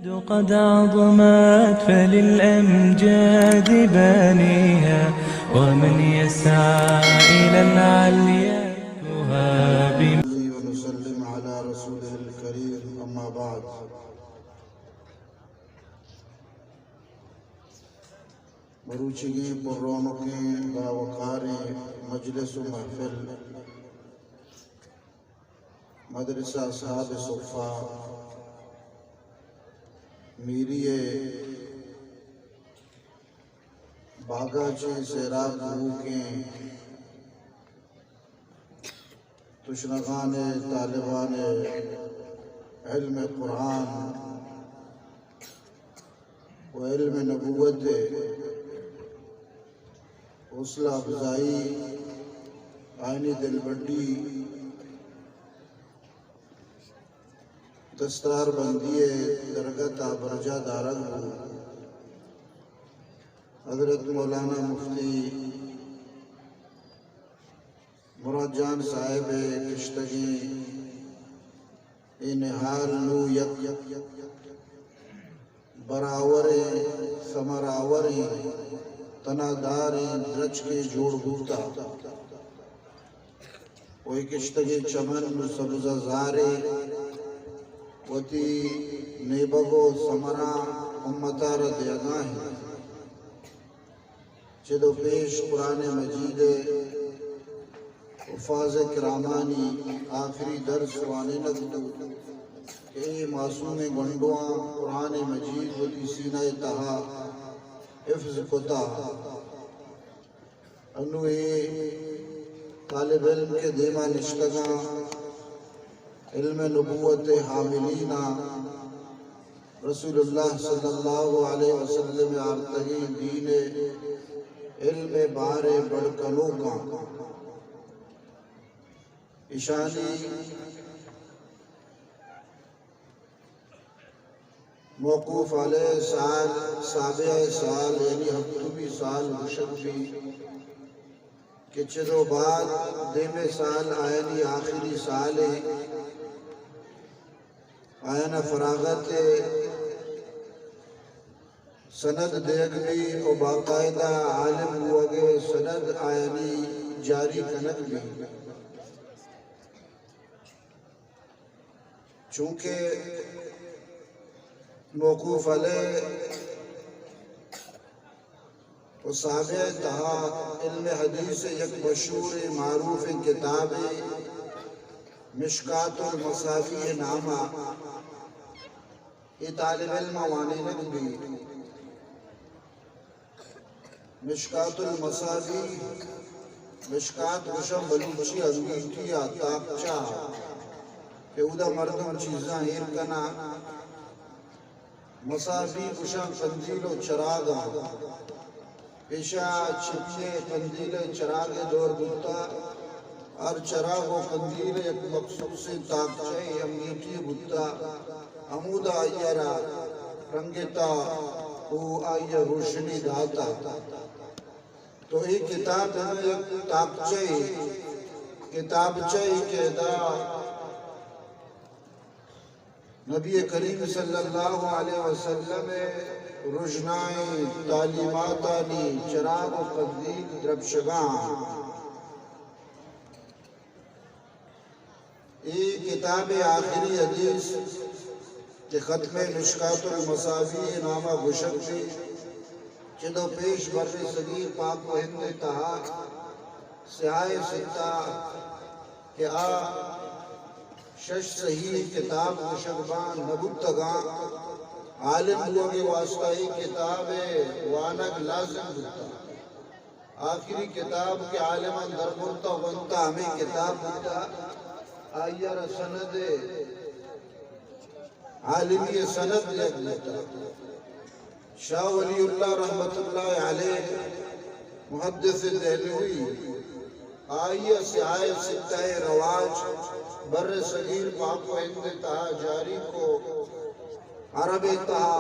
قد عظمت فللأمجاد بانيها، ومن يسعى إلى العليا يهاب. ونصلي ونسلم على رسوله الكريم، أما بعد. مروچیگیں پر رونقیں باوقاریں مجلس و محفل، مدرسہ اصحاب صفا میری ءِ باگا چہ سیراب بوؤکیں تشنگان ءِ طالبان علم قرآن و علم نبوت ءِ حوصلہ افزائی، آیانی دلبڈی، دستار بندی ءِ درگت ءَ برجاہ دارگ بوت۔ حضرت مولانا مفتی مراد جان صاحب ءِ کشتگیں اے نہال نوں یک براوریں، ثمرآوریں، تناداریں درچکے جوڑ بوتگ و اے کشتگیں چمن و سبزہ زارے وتی نیبگ و ثمراں امت ءَ را دیگا انت۔ چد و پیش قرآن مجید ءِ حفاظ کرامانی آخری درس وانینگ بوت کہ اے معصومیں گونڈواں قرآن مجید وتی سینہ ءِ تہا حفظ کتگ۔ انوں اے طالب علم کہ دیما نشتگاں، علم نبوت ءِ حاملیناں، رسول اللہ صلی اللہ علیہ وسلم ءِ آرتگیں دین ءِ علم ءِ بار ءِ بڑ کنوکاں، ایشانی موقوف علیہ سال، سابعہ سال، یعنی ہفتمی سال گوشگ بیت کہ چد و بعد دیمے سال آیانی آخری سال انت، آیانا فراغت ءِ سند دیگ بیت و باقاعدہ عالم بوگ ءِ سند آیانی جاری کنگ بیت۔ چونکہ موقوف علیہ و سابعہ ءِ تہا علم حدیث ءِ یک مشہوریں معروفیں کتابے مشکات المصابیح ءِ نام ءَ اے طالب علم ءَ وانینگ بیت۔ مشکات المصابیح، مشکات گوشاں بلوچی انگیٹی ءَ، تاکچہ کہ اودا مردم چیزاں ایر کناں۔ مصابیح گوشاں قندیل و چراگاں۔ پیشا چپی ءِ قندیل ءِ چراگ ءِ دور بوتا۔ ہر چراگ و قندیل ءِ یک مخصوصیں تاکچہ ءِ انگیٹی بوتا۔ ہمودا آئی ءَ را رنگتا و آئی ءَ روشنی داتا۔ تو اے کتاب ہم یک تاکچہ ءِ، کتابچہ ءِ کہ ادا نبی کریم صلی اللہ علیہ وسلم ءِ رژنائیں تعلیماتانی چراگ و قندیل درپشگاں۔ اے کتاب ءِ آخری حدیث کہ ختم مشکات المصابیح ءِ نام ءَ گوشگ بیت، چد و پیش بر صغیر پاک و ہند ءِ تہا صحاح ستہ کہ آ شش صحیح کتاب گوشگ باں نہ بوتگاں، عالم بوگ ءِ واسطہ اے کتاب ءِ وانگ لازم بوتگ۔ آخری کتاب کہ عالماں دربرتا ونتا ہمے کتاب بوتا، آئی ءَ را سند عالمی سند یک بوتا۔ شاہ ولی اللہ رحمت اللہ علیہ، محدث دہلوی، آئی ءَ صحاح ستہ ءِ رواج بر صغیر پاک و ہند ءِ تہا جاری کو۔ عرب ءِ تہا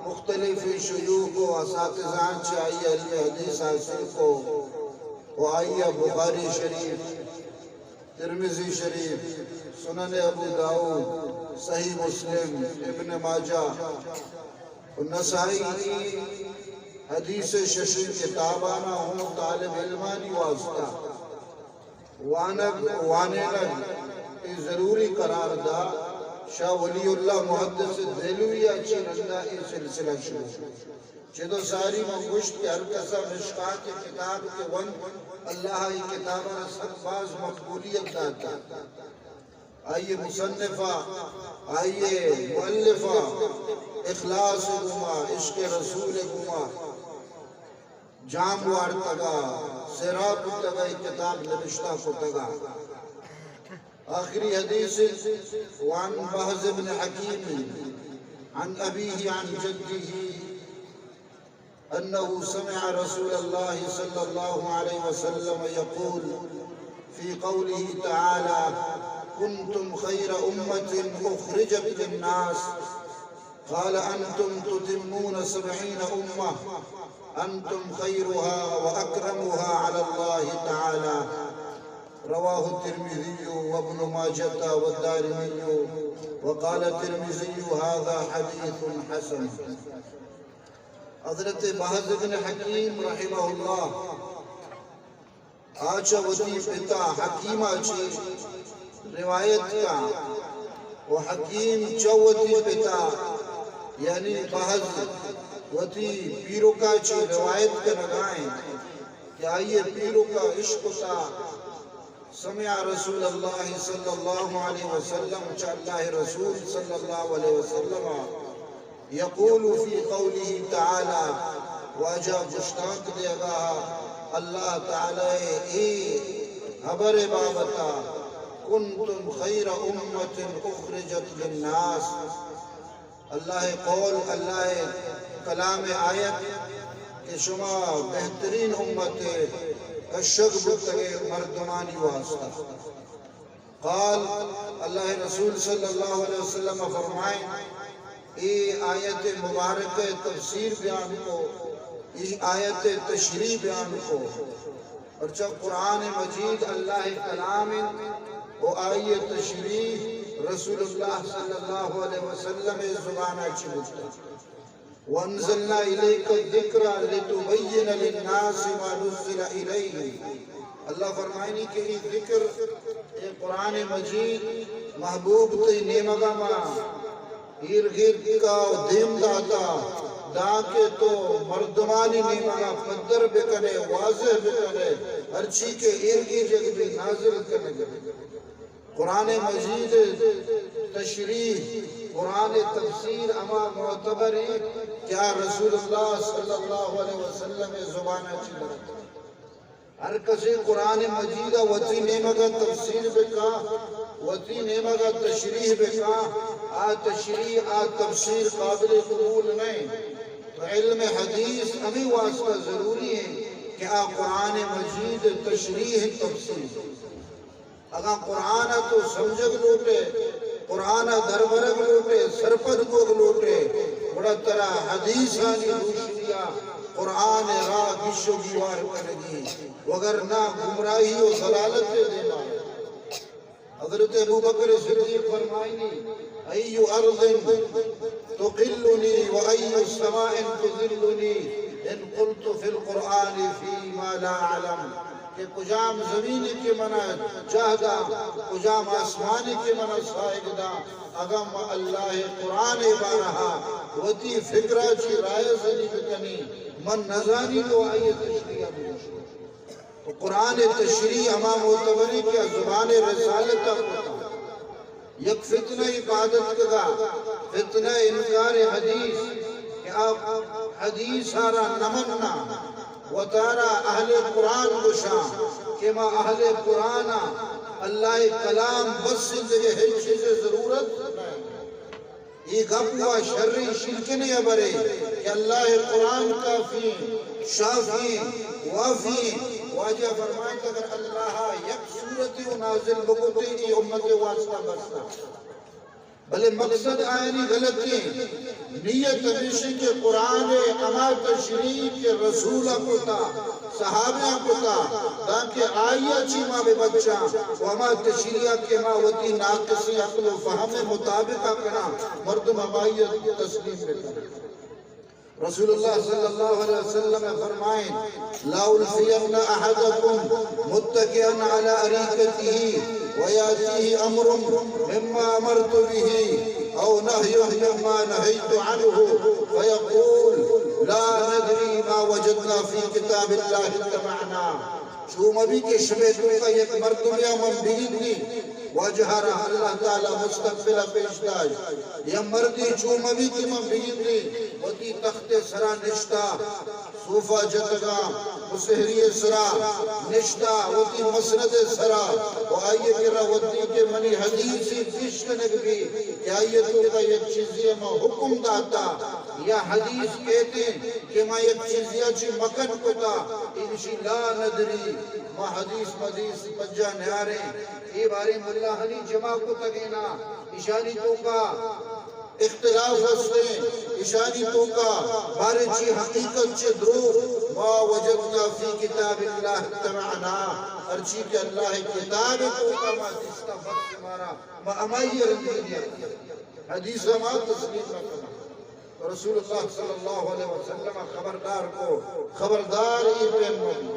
مختلف شیوخ و اساتذہاں چہ آئی ءَ علم حدیث حاصل کو و آئی ءَ بخاری شریف، ترمذی شریف، سنن ابو داؤد، صحیح مسلم، ابن ماجہ و نسائی، حدیث ششیں کتابانا ہوں طالب علمانی واسطہ وانگ، وانینگ ای ضروری قرار دا۔ شاہ ولی اللہ محدث دہلوی ء چی رندا ای سلسلہ شروع۔ چدو ساری من گوشت کہ ہر کسا مشکات کتاب کے ون، اللہ ای کتابا سک باز مقبولیت داتا۔ آئی مصنفہ، آئی مؤلفہ اخلاص گوما، عشق رسول گوما جام وارتگا، سیراب بوتگا، ای کتاب نبشتہ کتگا۔ آخری حدیث، وعن بهز بن حكيم عن أبيه عن جده أنه سمع رسول الله صلى الله عليه وسلم يقول في قوله تعالى: كنتم خير أمة أخرجت للناس، قال: أنتم تتمون سبعين أمة، أنتم خيرها وأكرمها على الله تعالى. رواه الترمذي وابن ماجة والدارمي، وقال الترمذي: هذا حديث حسن. حضرت بهز بن حكيم رحمه الله آ چہ وتی پتا حکیم ء چہ روایت کا، و حکیم چہ وتی پتا یعنی بهز وتی پیرکا چہ روایت کنگائیں کہ آئی پیرکا اشکتا، سمع رسول الله صلى الله عليه وسلم، چہ اللہ رسول صلی اللہ علیہ وسلم یقول في قوله تعالى، واجہ گشتانک دیگا اللہ تعالی ای حبر بابتا، كنتم خير أمة أخرجت للناس. اللہ قول، اللہ کلام آیت کہ شما بہترین امت کشگ بوتگے مردمانی واسطہ۔ قال، اللہ رسول صلی اللہ علیہ وسلم فرمائیں، اے آیت مبارکہ تفسیر بیان کو، اے آیت تشریح بیان کو، پرچہ قرآن مجید اللہ کلام انت و آئی تشریح رسول اللہ صلی اللہ علیہ وسلم زبان چی بوتا۔ وانزلنا الیک الذکر لتبین للناس ما نزل الیہم۔ اللہ فرمائنی کہ ای ذکر، اے قرآن مجید، محبوب تئی نیمگا ما ایر گیر کا و دیم داتا، دانکہ تو مردمانی نیمگا پدر بکنے، واضح بکنے، ہرچی کہ ایر گیر جگ بی نازل کنگے۔ قرآن مجید تشریح، قرآن تفسیر ہما معتبر ہیں کہ آ رسول اللہ صلی اللہ علیہ وسلم زبان چی برت۔ ہر کسی قرآن مجید وتی نیمگا تفسیر بکا، وتی نیمگا تشریح بکا، آ تشریح، آ تفسیر قابل قبول نہیں۔ تو علم حدیث ہمیں واسطہ ضروری ہے کہ آ قرآن مجید تشریح تفسیر۔ اگاں قرآن ء تو سمجھگ لوٹے، قرآن ء دربرگ لوٹے، سرپد بوگ لوٹے، گڑا ترا حدیثانی روشنی ء قرآن ء را گش و گیوار کنگی، وگرنہ گمراہی و ضلالت ء دیما۔ حضرت ابوبکر صدیق فرمائنی، أي أرض تقلني وأي سماء تظلني إن قلت في القرآن فيما لا أعلم، کہ کجام زمین کہ منا جاہ دا، کجام آسمان کہ منا سائگ دا، اگاں ما اللہ قرآن بارہا وتی فکرا چی رائے زنی بکنی، من نزانی تو آئی تشریح بگوشی۔ و قرآن تشریح ہما معتبری کہ زبان رسالت ء کتا۔ یک فتنہ ای پاد اتکگا، فتنہ انکار حدیث، کہ آ حدیث آرا نمنا، وتارا اہل قرآن گشاں، کہ ما اہل قرآن آں، اللہ کلام بس، دگہ ہچ چیز ضرورت نہ۔ اے گپ وا شریں شرکنیں ہبرے کہ اللہ قرآن کافی، شافی، وافی۔ واجہ فرمائیت، اگر اللہ یک سورتے و نازل بکتے، اے امت واسطہ بستا۔ بلے مقصد آیانی غلطیں۔ نیت ہمیشی کہ قرآن ءِ ہما تشریح کہ رسول ءَ کتا، صحابیاں کتا، تاکہ آئی ءَ چی ما بہ بچاں و ہما تشریح ءَ کہ ما وتی ناقصیں عقل و فہم ءِ مطابق ءَ کناں، مردم ہمائی ءَ تسلیم بہ کناں۔ رسول اللہ صلی اللہ علیہ وسلم ءَ فرمائیں، لألفين أحدكم متكئا على أريكته ويأتيه أمر مما أمرت به أو نهي مما نهيت عنه فيقول لا ندري ما وجدنا في كتاب الله اتبعناه۔ چو مبی کہ شمے توکا یک مردمے ءَ من بگندی، واجہ ءَ را اللہ تعالی مستقبل ءَ پیش داشت، یا مردے چو مبی کہ من بگندی وتی تخت ءِ سرا نشتا، صوفہ جتگا، مسہری ءِ سرا نشتا، وتی مسند ءِ سرا، و آئی ءِ کرا وتی کہ منی حدیثے پیش کنگ بی کہ آئی ءِ توکا یک چیزے ءَ ما حکم داتا، یا حدیث کہتے کہ ما یک چیزے ءَ چی مکن کتا، ایشی لا ندری، ما حدیث مدیث پجا نیاریں۔ اے باریں ملاہانی جمع کتگینا، ایشانی توکا اختلاف ہستیں، ایشانی توکا باریں چی حقیقت چی دروغ، ما وجدنا فی کتاب اللہ اتبعناه، ہرچی کہ اللہ ءِ کتاب ءِ توکا ما دیستا بس مارا، ما ہمائی ءَ رندی دیا۔ حدیث ءَ ما تسلیم نہ کناں۔ رسول اللہ صلی اللہ علیہ وسلم ءَ خبردار کو، خبردار اے پیم مبی۔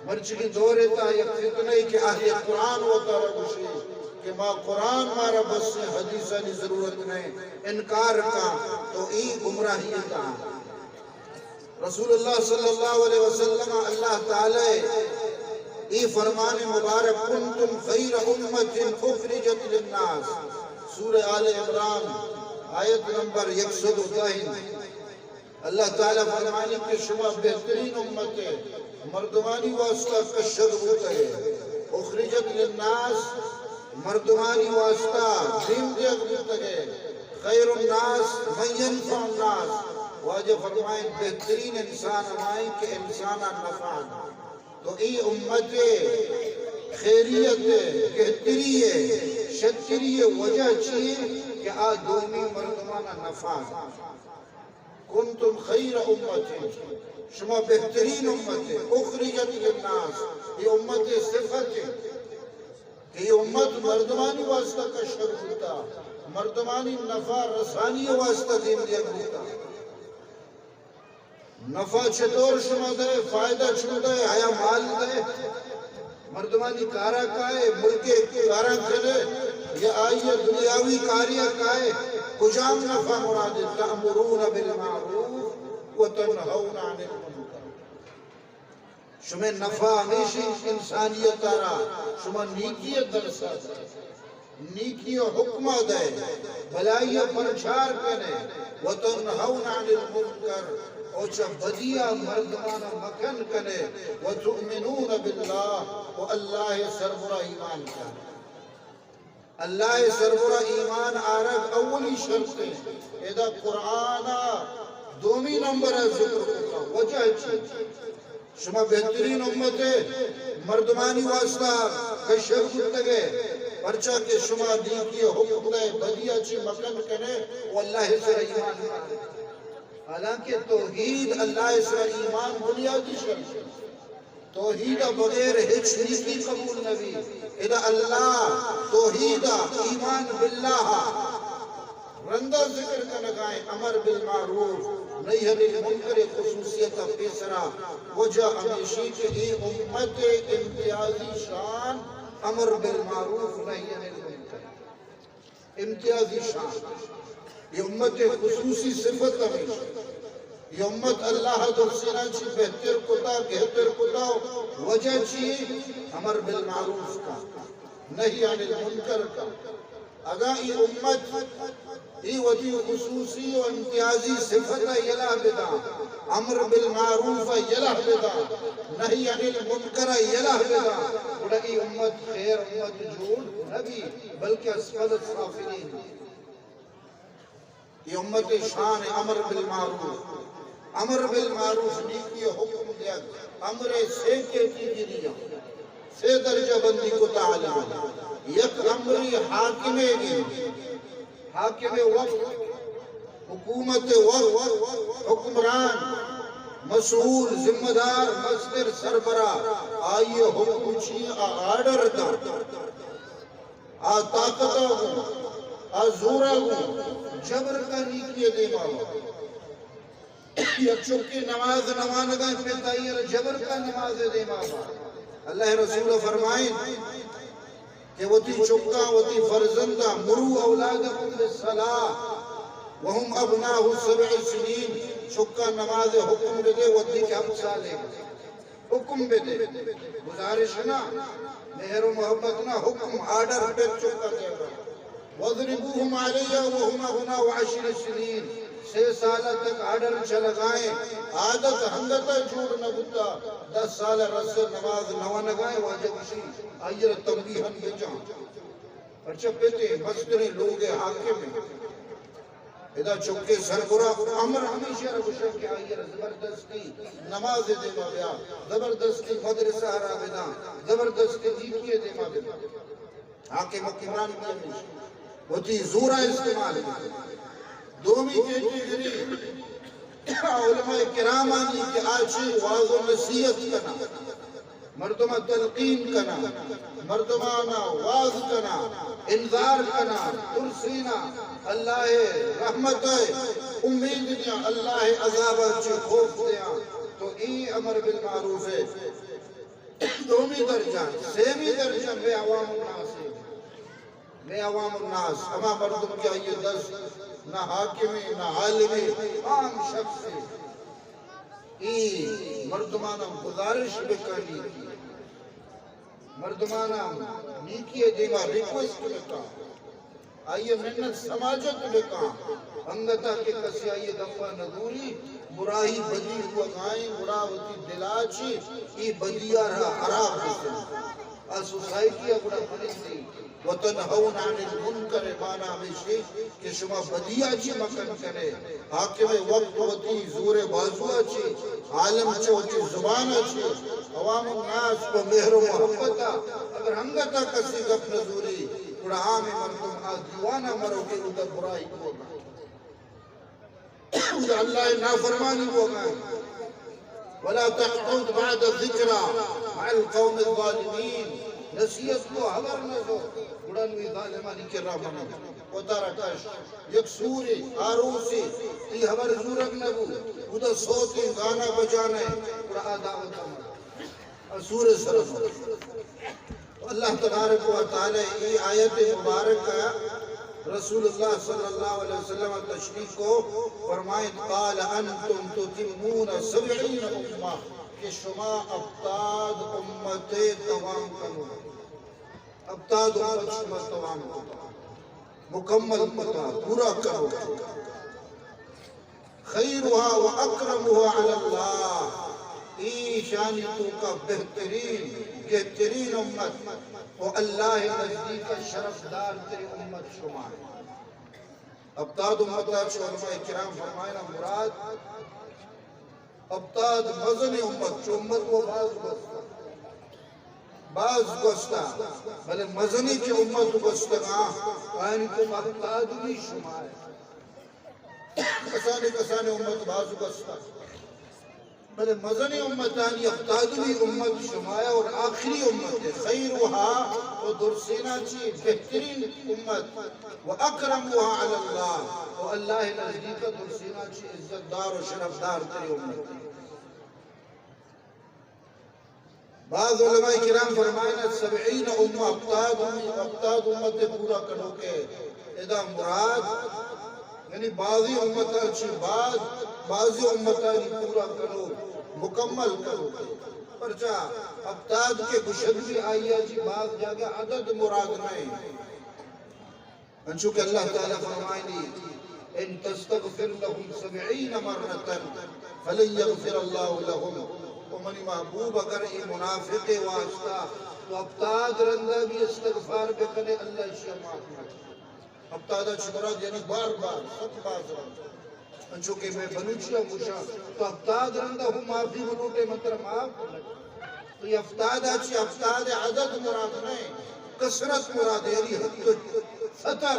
مرچی دور ءِ تہا یک فتنہ ای کہ اہل قرآن وتارا گوشی کہ ما قرآن مارا بس، حدیثانی ضرورت نہیں، انکار کا، تو اے گمراہی ءِ تہا۔ رسول اللہ صلی اللہ علیہ وسلم ءَ اللہ تعالی ءِ اے فرمان مبارک، کنتم خیر امة اخرجت للناس، سورہ آل عمران، آیت نمبر یک سد و دہ۔ اللہ تعالی فرمانی کہ شما بہترین امت ءِ، مردمانی واسطہ کشگ بوتگ ءِ۔ اخرجت للناس، مردمانی واسطہ دیم دیگ بوتگ ءِ۔ خیر الناس من ینفع الناس، واجہ فرمائیں بہترین انسان ہمائیں کہ انسان ءَ نفع۔ تو اے امت ءِ خیریت ءِ، بہتری ءِ، شتری ءِ وجہ چی کہ آ دومی مردمانا نفع۔ کنتم خیر امة، شما بہترین امت ءِ، اخرجت للناس، اے امت ءِ صفت ءِ کہ اے امت مردمانی واسطہ کشگ بوتا، مردمانی نفع رسانی واسطہ دیم دیگ بوتا۔ نفع چطور شما دئے، فائدہ چون دئے، آیا مال دئے؟ مردمانی کارا کائے، ملک ءِ کاراں کنے، یا آئی ءِ دنیاوی کاریا کائے، کجام نفع مراد انت؟ تأمرون بالمعروف و تنهون عن المنکر۔ شمئے نفع ہمیشی انسانیت ءَ را، شما نیکی ءِ درس ءَ دئے۔ نیکی ءِ حکم ءَ دئے، بلائی ءَ پرچار کنے، وتنهون عن المنکر، او چہ بدی ءَ مردمان ءَ مکن کنے، وتؤمنون بالله، او اللہ ءِ سربرا ایمان کنے۔ اللہ ءِ سربرا ایمان آرگ اولی شرط ءِ۔ ادا قرآن ءَ دومی نمبر ءَ ذکر کتا، وجہ چی؟ شما بہترین امت ءِ، مردمانی واسطہ کشگ بوتگ ءِ، پرچا کہ شما نیکی ءِ حکم دئے، بدی ءَ چی مکن کنے و اللہ ءِ سر ایمان کنے۔ حالانکہ توحید، اللہ ءِ سر ایمان بنیادی شرط ءِ۔ توحید ءَ بغیر ہچ نیکی قبول نبی۔ ادا اللہ توحید ءَ، ایمان باللہ ءَ رندا ذکر کنگائیں، امر بالمعروف نہی عن المنکر ءِ خصوصیت ءَ پیسرا۔ وجہ ہمیشی کہ اے امت ءِ امتیازی شان امر بالمعروف نہی عن المنکر، امتیازی شان۔ اے امت ءِ خصوصی صفت ہمیش۔ اے امت اللہ ءِ درسینا چی بہتر کتا، گہتر کتا، وجہ چی؟ امر بالمعروف کا، نہی عن المنکر کا۔ اگاں اے امت اے وتی خصوصی و امتیازی صفت ءَ یلہ بداں، امر بالمعروف ءَ یلہ بداں، نہی عن المنکر ءَ یلہ بداں، گڑا اے امت خیر امت جوڑ نبی، بلکہ اسفل السافلین۔ اے امت ءِ شان ءِ امر بالمعروف، امر بالمعروف نیکی ءِ حکم دیگ، امر ءِ سے کیٹیگری ءَ، سے درجہ بندی کتا عالماں۔ یک امرے حاکمے گیں، حاکم وقت، حکومت وقت، حکمران، مسئول، ذمہ دار، مستر، سربراہ، آئی ءِ حکم چی؟ آ آرڈر داں، آ طاقت ءَ گوں، آ زور ءَ گوں، جبر کا نیکی ءِ دیما با۔ یک چکے نماز نہ وانگا، پت آئی ءَ را جبر کا نماز ءِ دیما با۔ اللہ ءِ رسول فرمائیں کہ وتی چکاں، وتی فرزنداں، مروا اولادکم بالصلاۃ وهم ابناء سبع سنین، چکاں نماز ءِ حکم بدے وھدے کہ ہپت سالے، حکم بدے، گزارش نہ، مہر و محبت نہ، حکم، آرڈر، پت چکاں دیما۔ واضربوهم علیها وهم ابناء عشر سنین، سے سال تک آرڈر چلگائیں، عادت ہنگتا جوڑ نہ بوتا، دس سال رس نماز نہ ونگائیں، واجہ گوشی آئی ءَ را تنبیہاً بجاں۔ پرچہ پتے مستریں لوگ ءِ حاکم ایں۔ ادا چکے سربرا امر ہمیشی ءَ را گوشاں کہ آئی ءَ را زبردستی نماز ءِ دیما بیا، زبردستی مدرسہ ءَ را بداں، زبردستی نیکی ءِ دیما بداں۔ حاکم حکمران بھی ہمیش وتی زورا استعمال۔ دومی کیٹیگری علماء کرامانی کہ آ چی واز و نصیحت کنا، مردما تلقین کنا، مردمانا واز کنا، انذار کنا، ترسینا، اللہ ءِ رحمت ءِ امید دیاں، اللہ ءِ عذاب ءَ چی خوف دیاں، تو اے امر بالمعروف ءِ دومی درجہ، سیمی درجہ مئے عوام الناس ایں۔ مئے عوام الناس، ہما مردم کہ آئی ءِ دست نہ حاکمے، نہ عالمے، عام شخصے۔ اے مردماناں گزارش بکنی، مردماناں نیکی ءِ دیما ریکویسٹ بکن۔ آئی ءِ منت سماجت بکاں۔ انگتا کہ کسے آئی ءِ گپا نہ زوری، برائی بدی بوگائیں، گڑا وتی دلا چی اے بدی ءَ را ہراب بکن۔ آ سوسائٹی ءَ گڑا بنندی۔ وتنہون عن المنکر مانا ہمیشی کہ شما بدی ءَ چی مکن کنے۔ حاکم وقت وتی زور بازو ءَ چی، عالم چہ وتی زبان ءَ چی، عوام الناس پہ مہر و محبت ءَ اگر انگتا کسے گپ نہ زوری، گڑا عام مردم آ دیوان ءَ مرو کہ اودا برائی بوگا۔ اودا اللہ ءِ نافرمانی بوگا۔ ولا تقعد بعد الذکری مع القوم الظالمین۔ نصیحت کو ہبر نہ زو، گڑا نوی ظالمانی کرا منو۔ وتارا کش یک سورے، آروسے، تی ہبر زورگ نہ بو، اودا سوتیں گانا بجانے، گڑا آ دعوت ءَ مہ۔ آ سورے سر۔ اللہ تبارک و تعالی اے آیت مبارکہ رسول اللہ صلی اللہ علیہ وسلم تشریح کو، فرمائیں، قال انتم تتمون سبعین امہ، کہ شما ہپتاد امت توام کنو، ہپتاد امت شما توام کنو۔ مکمل کتا، پورا کرو۔ خیرها و اکرمها علی اللہ، ایشانی توکا بہترین، بہترین امت و اللہ نزدیک شرفدار ترین امت شما ہے۔ ہپتاد امت چہ علماء کرام فرمائنا مراد ہپتاد مزنیں امت، چو امت و باز گوستا، باز گوستا، بلے مزنیں کہ امت گوستگاں، آیانی توکا ہپتادمی شما ہے۔ کسانیں کسانیں امت باز گوستا، بلے مزنیں امتانی ہپتادمی امت شما ہے اور آخری امت ہے۔ خیرها، و درسینا چی بہترین امت، و اکرمها علی اللہ، و اللہ نزدیک درسینا چی عزت دار و شرفدار ترین امت۔ بعض علماء کرام فرمائنا سبعین امہ، ہپتاد، ہپتاد امت پورا کنوکے۔ ادا مراد یعنی بعضی امتاں چی بعض، بعضی امتانی پورا کنوک، مکمل کنوکے۔ پرچا ہپتاد کہ گشگ بی آئیا چی بعض جاگہ عدد مراد نہ انت۔ انچو کہ اللہ تعالی فرمائنی، ان تستغفر لهم سبعین مرة فلن یغفر اللہ لهم۔ او منی محبوب، اگر اے منافق واسطہ تو ہپتاد رندا بھی استغفار بکنے، اللہ اشیا معاف نہ۔ ہپتاد چی مراد یعنی بار بار، ست باز رند۔ انچو کہ میں بلوچی ءَ گوشاں، تو ہپتاد رندا ہوں معافی بلوٹے، من ترا معاف۔ تو یہ ہپتاد چی ہپتاد عدد مراد نہ، کثرت مراد، یعنی حد۔ ستر،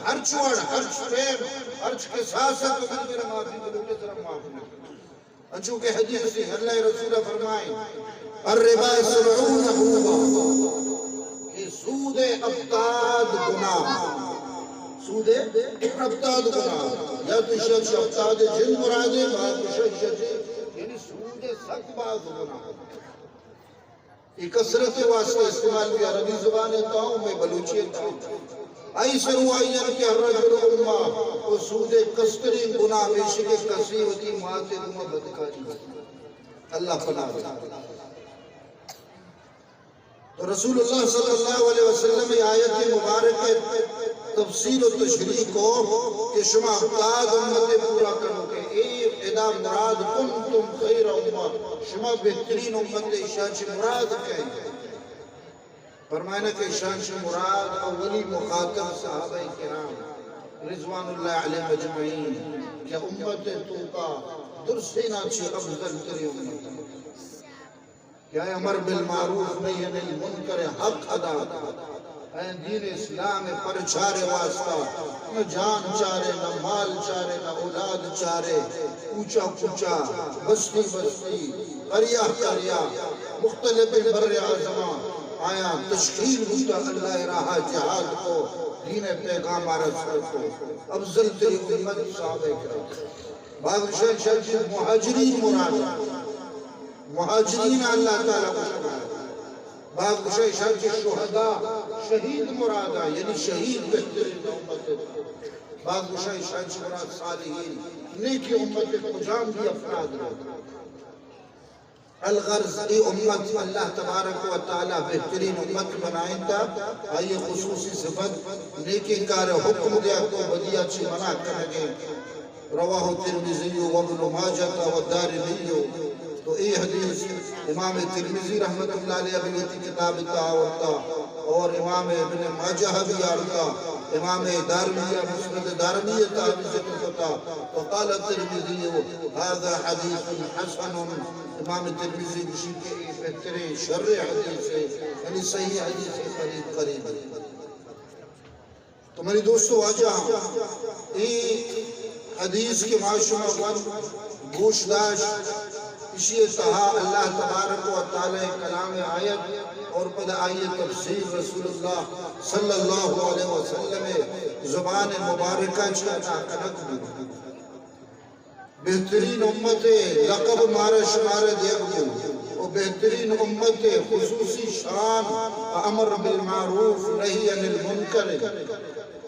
ہرچ وڑ، ہرچ ٹیم، ہرچ کساس ءَ تو من ترا معافی بلوٹے، ترا معاف نہ۔ انچو کہ حدیث ءَ اللہ ءِ رسول ءَ فرمائیں، الربا سبعون حوبا، کہ سود ءِ ہپتاد گنا، سود ءِ ہپتاد گنا، یا تو شش ہپتاد جن مراد ہے، بعد شش، یعنی سود ءِ سک باز گنا۔ اے کثرت ءِ واسطہ استعمال بی عربی زبان ءِ تہا، مئے بلوچی ءِ تہا۔ آئی سر و آئی ان کہ الرجل امہ، و سود ءِ کستریں گناہ ہمیش کہ کسے وتی مات ءِ گوما بدکاری۔ اللہ پناہ دے۔ تو رسول اللہ صلی اللہ علیہ وسلم ءِ آیت مبارک ءِ تفصیل و تشریح کو کہ شما ہپتاد امت ءِ پورا کنو کہ اے ادا مراد کنتم خیر امہ، شما بہترین امت، ایشاں چہ مراد کئے؟ فرمائنا کہ ایشاں چہ مراد اولی مخاطب صحابہ کرام رضوان اللہ علیہم اجمعین، کہ امت ءِ توکا درسینا چہ افضل ترین امت۔ کہ آ امر بالمعروف نہی عن المنکر ءِ حق ادا کن۔ اے دین اسلام ءِ پرچار ءِ واسطہ نہ جان چارے، نہ مال چارے، نہ اولاد چارے، کوچہ کوچہ، بستی بستی، قریہ قریہ، مختلف بر اعظماں آیاں تشکیل بوتا، اللہ ءِ راہ ءَ جہاد کو، دین ءِ پیغام ءَ رسول کو۔ افضل ترین امت صحابہ کرام۔ بعض گوشاں ایشاں چہ مہاجرین مراد، مہاجرین اللہ تعالیٰ گوشگ ءَ۔ بعض گوشاں ایشاں چہ شہداء، شہید مراد، یعنی شہید بہترین امت۔ بعض گوشاں ایشاں چہ مراد صالحین، نیکی امت کجام بھی افراد۔ الغرض، اے امت اللہ تبارک و تعالیٰ بہترین امت بنائینتا، آئی خصوصی صفت نیکیں کار ءِ حکم دیا کو، بدیا چی منع کنگے۔ رواہ الترمذی و ابن ماجہ و الدارمی۔ تو اے حدیث امام ترمذی رحمت اللہ علیہ بھی وتی کتاب ءِ تہا آورتا، اور امام ابن ماجہ بھی آورتا، امام دارمی مسند دارمی ءِ تہا بھی ذکر کتا۔ وقال الترمذی هذا حدیث حسن۔ امام ترمذی گوشی کہ اے بہترین شر حدیث ہے، یعنی صحیح حدیث کے قریب قریب ہے۔ تو منی دوست و واجہ، اے حدیث کہ ما شما وت گوش داشت، اشی تہا اللہ تبارک و تعالیٰ کلام آیت اور پدا آئی تفسیر رسول اللہ صلی اللہ علیہ وسلم زبان مبارکہ چہ ادا کنگ بوت۔ بہترین امت ءِ لقب مارا شمارا دیگ بوت و بہترین امت ءِ خصوصی شان امر بالمعروف نہی عن المنکر،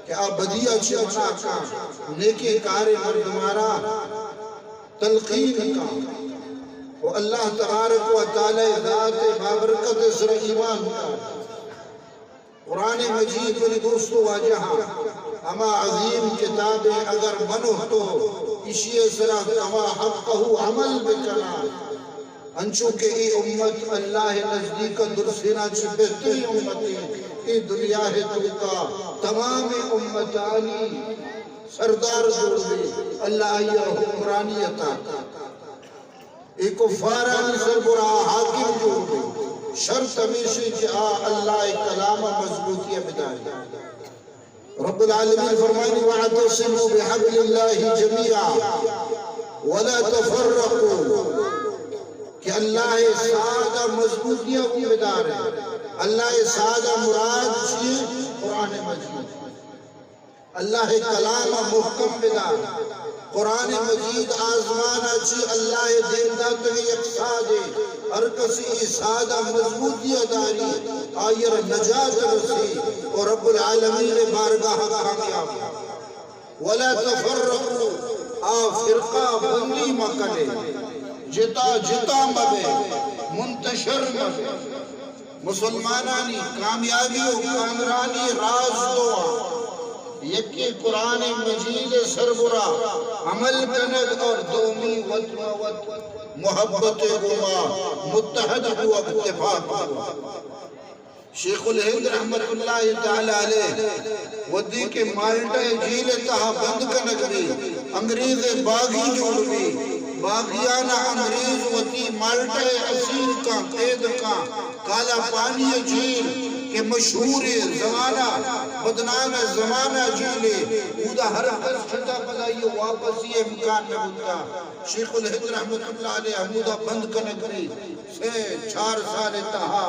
کہ آ بدیا چی منع کن، نیکیں کارے مردمارا تلقین کن و اللہ تبارک و تعالیٰ ذات بابرکت سر ایمان کن۔ قرآن مجید، منی دوست و واجہاں، ہما عظیم کتابے، اگر من و تو اشی سرا کما حقہ عمل بکناں، انچو کہ اے امت اللہ نزدیک درسینا چی بہترین امت ہے، اے دنیا ہے توکا تمام امتانی سردار جوڑ بی، اللہ آئی حکمرانی عطا۔ اے کفارانی سربرا حاکم جوڑ بی۔ شرط ہمیشی کہ آ اللہ کلام مضبوطی بداری۔ رب العالمین فرمانی، واعتصموا بحبل اللہ جمیعا ولا تفرقوا، کہ اللہ سادا مضبوطی بدار۔ اللہ سادا مراد چی؟ قرآن مجید۔ اللہ کلام محکم بدار۔ قرآن مجید آزمان چی اللہ دیم داتگ یک سادے، ہر کسی ای سادا مضبوطی داری، آئیر نجات رسی و رب العالمین بارگاہ کامیاب۔ ولا تفرقوا، آ فرقہ بندی مکنے، جتا جتا مبے، منتشر مبے۔ مسلمانانی کامیابی و کامرانی راز دو، یکی قرآن مجید سربرا عمل کنگ اور دومی وت ما وت محبت گوما متحد بو، اتفاق بو۔ شیخ الہند رحمت اللہ تعالی علیہ وھدے کہ مالٹا جیل تہا بند کنگ بی، انگریز باغی جوڑ بی، باغیانا انگریز وتی مالٹا اسیر کاں، قید کاں، کالا پانی جیل کہ مشہور زمانہ بدنام ءِ زمانہ جیلے، اودا ہر کس شتا، پدا یہ واپسی امکان نہ بوتا۔ شیخ الہند رحمت اللہ علیہ ہمودا بند کنگ بی، سے چار سال تہا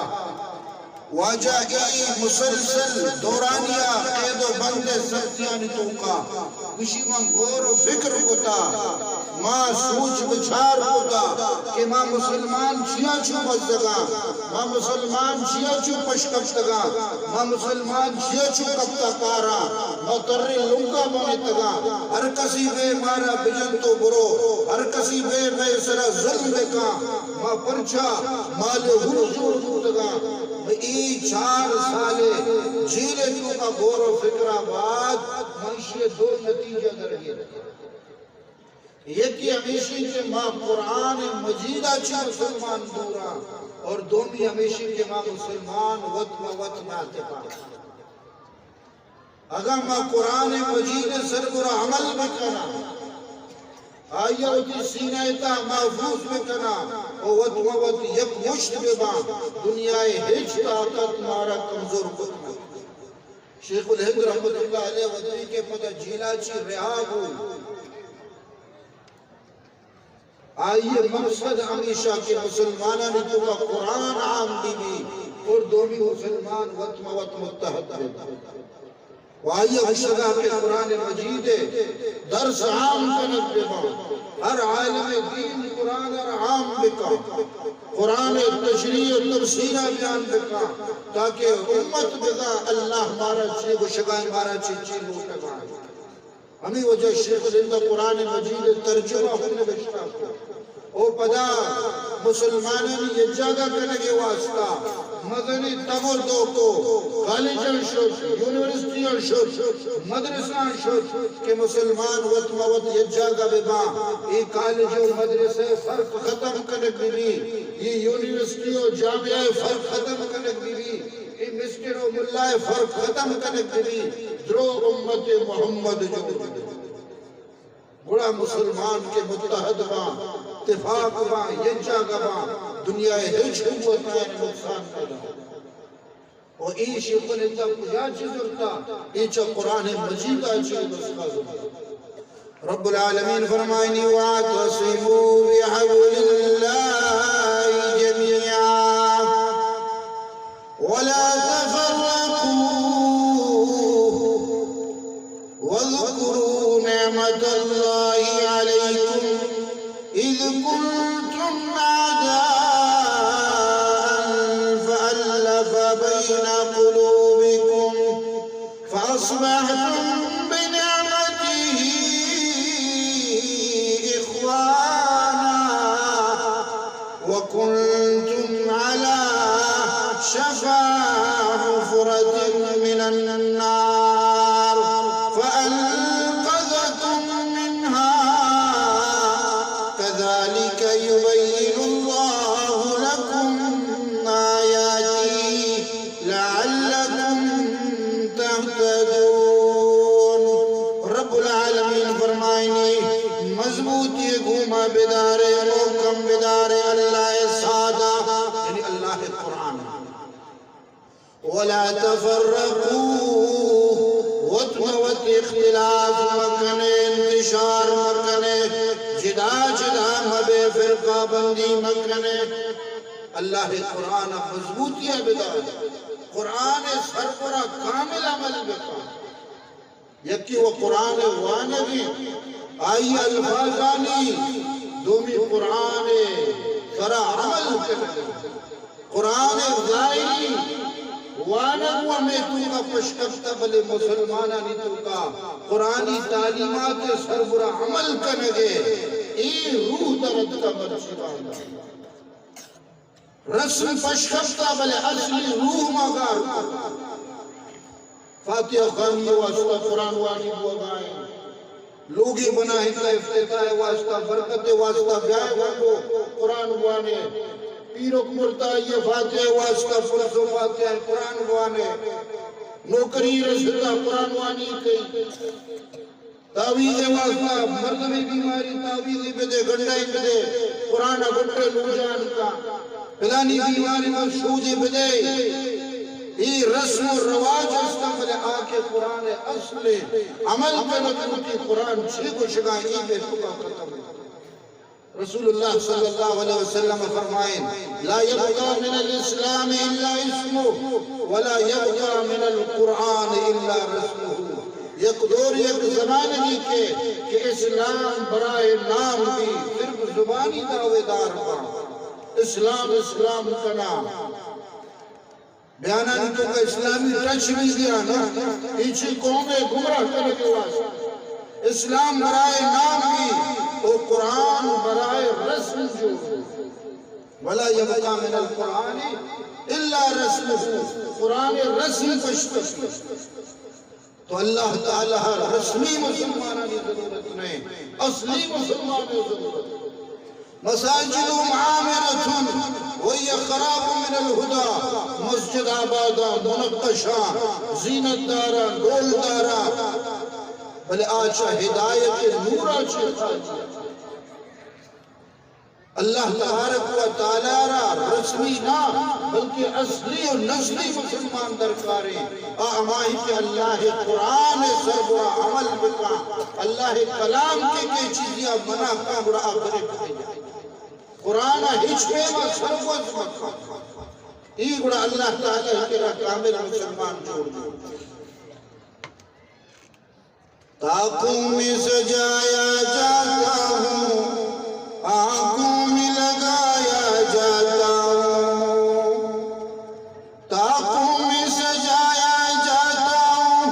واجہ ای مسلسل دورانیہ قید و بند سختیانی توکا، گوشی من غور و فکر کتا، ما سوچ بچار کتا کہ ما مسلمان چیا چو بزگاں، ما مسلمان چیا چو پشکپتگاں، ما مسلمان چیا چو کپتا کاراں، ما ترے لنکا بنتگاں، ہر کسی بے مارا بجن تو برو، ہر کسی بے مئے سرا ظلم بکاں، ما پرچا مال ہور جوڑ بوتگاں۔ اے چار سال جیل توکا غور و فکرا بعد منشی دو نتیجہ درگیت۔ یکی ہمیشی کہ ما قرآن مجیدا چہ مسلمان دوراں، اور دومی ہمیشی کہ ما مسلمان وت ما وت ناتپاں۔ اگاں ما قرآن مجید سربرا عمل بکناں، آئی وتی سینہ تا محفوظ بکناں و وت ما وت یک مشت بباں، دنیا ہچ طاقت مارا کمزور کت نہ۔ شیخ الہند رحمت اللہ علیہ وتی کہ پدا جیلا چی رہا بو، آئی مقصد ہمیشہ کہ مسلمانانی توکا قرآن عام بی بی اور دومی مسلمان وت ما وت متحد بی۔ و آئی گوشگا کہ قرآن مجید درس عام کنگ بباں، ہر عالم دین قرآن را عام بکاں، قرآن تشریح و تفسیرا بیان بکاں، تاکہ امت بزاں اللہ مارا چی گوشگا، مارا چی چی لوٹگا۔ ہمے وجہ شیخ الہند قرآن مجید ترجمہ ہم نوشتہ کو۔ او پدا مسلمانانی یک جاگہ کنگے واسطہ مزنیں تب و دو کو، کالجاں شت، یونیورسٹیاں شت، مدرساں شت کہ مسلمان وت ما وت یک جاگہ بباں، اے کالج و مدرسہ فرق ختم کنگ ببی، اے یونیورسٹی و جامعہ فرق ختم کنگ ببی۔ اے مسٹر و ملا ءِ فرق ختم کنگ ببی، درو امت محمد جوڑ ببی۔ گڑا مسلمان کہ متحد باں، تفاق باں، یک جاگہ باں، دنیا ءِ ہچ قوت آیان نقصان نہ داں۔ و اے شیخ الہند کجا چہ زرتا؟ اے چہ قرآن مجید ءَ چہ نسخہ زرتا۔ رب العالمین فرمائنی، واعتصموا بحبل الله جميعا ولا تفرقوا واذكروا نعمة الله عليكم إذ كنتم أعداء فألف بين قلوبكم فأصبحتم بنعمته إخوانا وكنتم على شفا حفرة من النار فأنقذكم منها كذلك يبين الله لكم آياته لعلكم تهتدون۔ رب العالمین فرمائنی، مضبوطی گوما بدارے، محکم بدارے اللہ ءِ سادا، یعنی اللہ ءِ قرآن۔ ولا تفرقوا، وت ما وت اختلاف مکنے، انتشار مکنے، جدا جدا مبے، فرقہ بندی مکنے۔ اللہ ءِ قرآن ءَ مضبوطی ءَ بدار، قرآن ءِ سربرا کامل عمل بکن۔ یکی و قرآن ءِ وانگی، آئی الفاظانی، دومی قرآن ءِ سرا عمل کنگی۔ قرآن ءِ ظاہری وانگ و ہمے توکا پشکپتہ، بلے مسلمانانی توکا قرآنی تعلیمات ءِ سربرا عمل کنگے، اے روح در اتکا مرچی باندا۔ رسم پشکپتہ، بلے اصلی روح ما گار کتہ۔ فاتحہ خوانی ءِ واسطہ قرآن وانی بوگا ایں۔ لوگے بنائینتہ، افتتاح ءِ واسطہ، برکت ءِ واسطہ، بیائے ونڈو قرآن بوانے۔ پیرک مرتہ، آئی فاتحہ ءِ واسطہ، پلس و فاتحہ قرآن بوانے۔ نوکری رستہ، قرآن وانی کئی۔ تعویذ ءِ واسطہ، مردمے بیماری تعویذے بدے، گنڈائیں بدے، قرآن ءَ گٹے لوجان کا۔ پلانی بیماری من سوجے بدے، اے رسم و رواج است، بلے آ کہ قرآن اصل عمل کنگ بوتی، قرآن چی گوشگا، ای بے توکا ختم۔ رسول اللہ صلی اللہ علیہ وسلم فرمائیں، لا يبقى من الإسلام إلا اسمه، ولا يبقى من القرآن إلا رسمه۔ یک دور، یک زمانگی کہ، کہ اسلام برائے نام بی، صرف زبانی دعوے دار با، اسلام، اسلام کنا۔ بیانانی توکا اسلامی ٹچ بی دیا نا، ایچی قوم گمراہ کنگے واسطہ۔ اسلام برائے نام بی، او قرآن برائے رسم جو۔ ولا يبقى من القرآن إلا رسمه، قرآن رسم پشت۔ تو اللہ تعالی رسمی مسلمانانی ضرورت نہیں، اصلی مسلمانانی ضرورت۔ مساجد عامرة وهي خراب من الهدى، مسجد آباداں، منقشاں، زینت داراں، ڈول داراں، بلے آ چہ ہدایت نورا چہ خالی۔ اللہ تبارک و تعالی را رسمی نہ، بلکہ اصلی و نسلی مسلمان درکاریں۔ آ ہمائی کہ اللہ قرآن سر گڑا عمل بکا، اللہ کلام کے کہ چیزیا منع کا گڑا آ برے کھائے۔ قرآن ہچ پیما سرگوز مکا۔ ای گڑا اللہ تعالی کرا کامل مسلمان جوڑ دے۔ طاقوں میں سجایا جاتا ہوں، آنکھوں میں لگایا جاتا ہوں۔ طاقوں میں سجایا جاتا ہوں،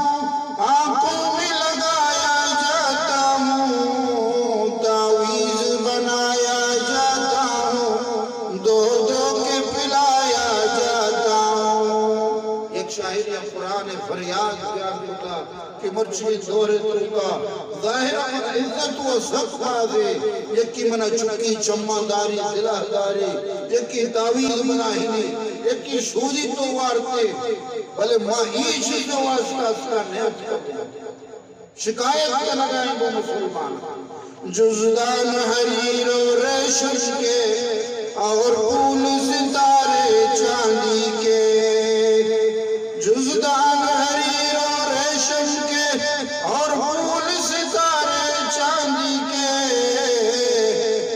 آنکھوں میں لگایا جاتا ہوں۔ تعویذ بنایا جاتا ہوں، دو دو کے پلایا جاتا ہوں۔ یک شاعر یا قرآن فریاد بیان کتا کہ مرچی دور توکا ظاہر من عزت و سک بازے، یکی منا چکی چمان داری، دلا داری، یکی تعویذ بنا ہنی، یکی شودی تو وارتے، بلے ما ای چیز واسطہ اسکا نیت کرتے۔ شکایت کنگا ہیں وہ مسلمان۔ جزدان حریر و ریشم کے اور پھول ستارے چاندی کے۔ جزدان حریر و ریشم کے اور پھول ستارے چاندی کے۔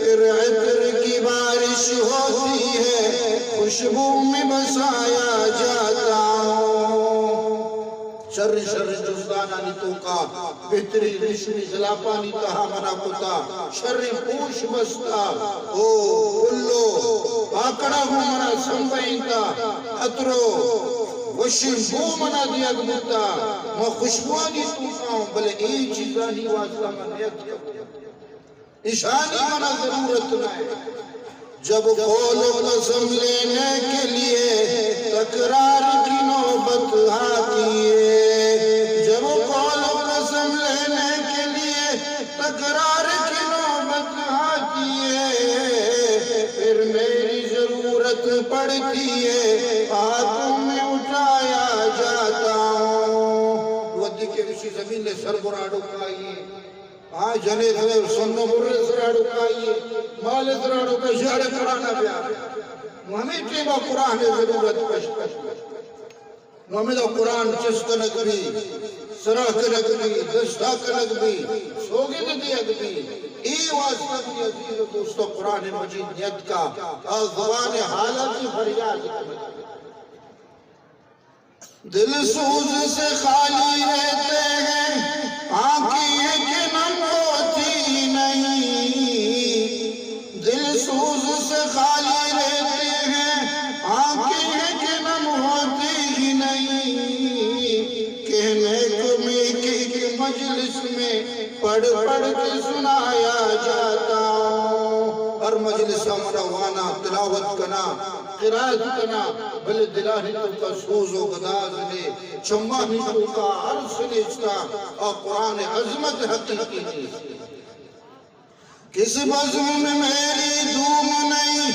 پھر عطر کی بارش ہوتی ہے، خوشبو میں بسایا جاتا ہوں۔ شر شر جزدانانی توکا بہترین ریشمی غلافانی تہا منا کتا، شریں پوش بستا، او گلو پاکڑا گوں منا سمبہینتا، عطرو وشیں بو منا دیگ بوتا۔ ما خوشبوانی توکا اوں، بلے اے چیزانی واسطہ من نیت کرتا۔ ایشانی منا ضرورت نہ ہے۔ جب قول و قسم لینے کے لیے تکرار کی نوبت آتی ہے، جب قول و قسم لینے کے لیے تکرار کی نوبت آتی ہے، پھر میری ضرورت پڑتی ہے، ہاتھوں میں اٹھایا جاتا ہوں۔ وتی کہ اسی زمین نے سر براڈو کھائی۔ آ جنے سر سن و بر سراڑو کائی، مال سراڑو کا اشارہ کرانا بیا۔ نو ہمیں ٹیما قرآن ضرورت پشت پشت۔ نو ہمیں دا قرآن چست کنگ بی، سرا کنگ بی، دستا کنگ بی، سوگند دیگ بی۔ اے واسطہ بی عزیز و دوستو، قرآن مجید نیت کا، آ زبان حالا کی فریاد کنگ بی۔ دل سوز سے خالی رہتے ہیں، آنکھیں کہ نم ہوتی نہیں۔ دل سوز سے خالی رہتے ہیں، آنکھیں کہ نم ہوتی ہی نہیں۔ کہنے کو میں کہ ایک مجلس میں پڑھ پڑھ کے سنایا جاتا ہوں۔ ہر مجلس منا وانا، تلاوت کنا، قرائت کنا، بلے دلانی توکا سوز و گداز نے، چمانی توکا ارس نیستا، آ قرآن عظمت حقیقی نیست۔ کس بزم میں میری دھوم نہیں،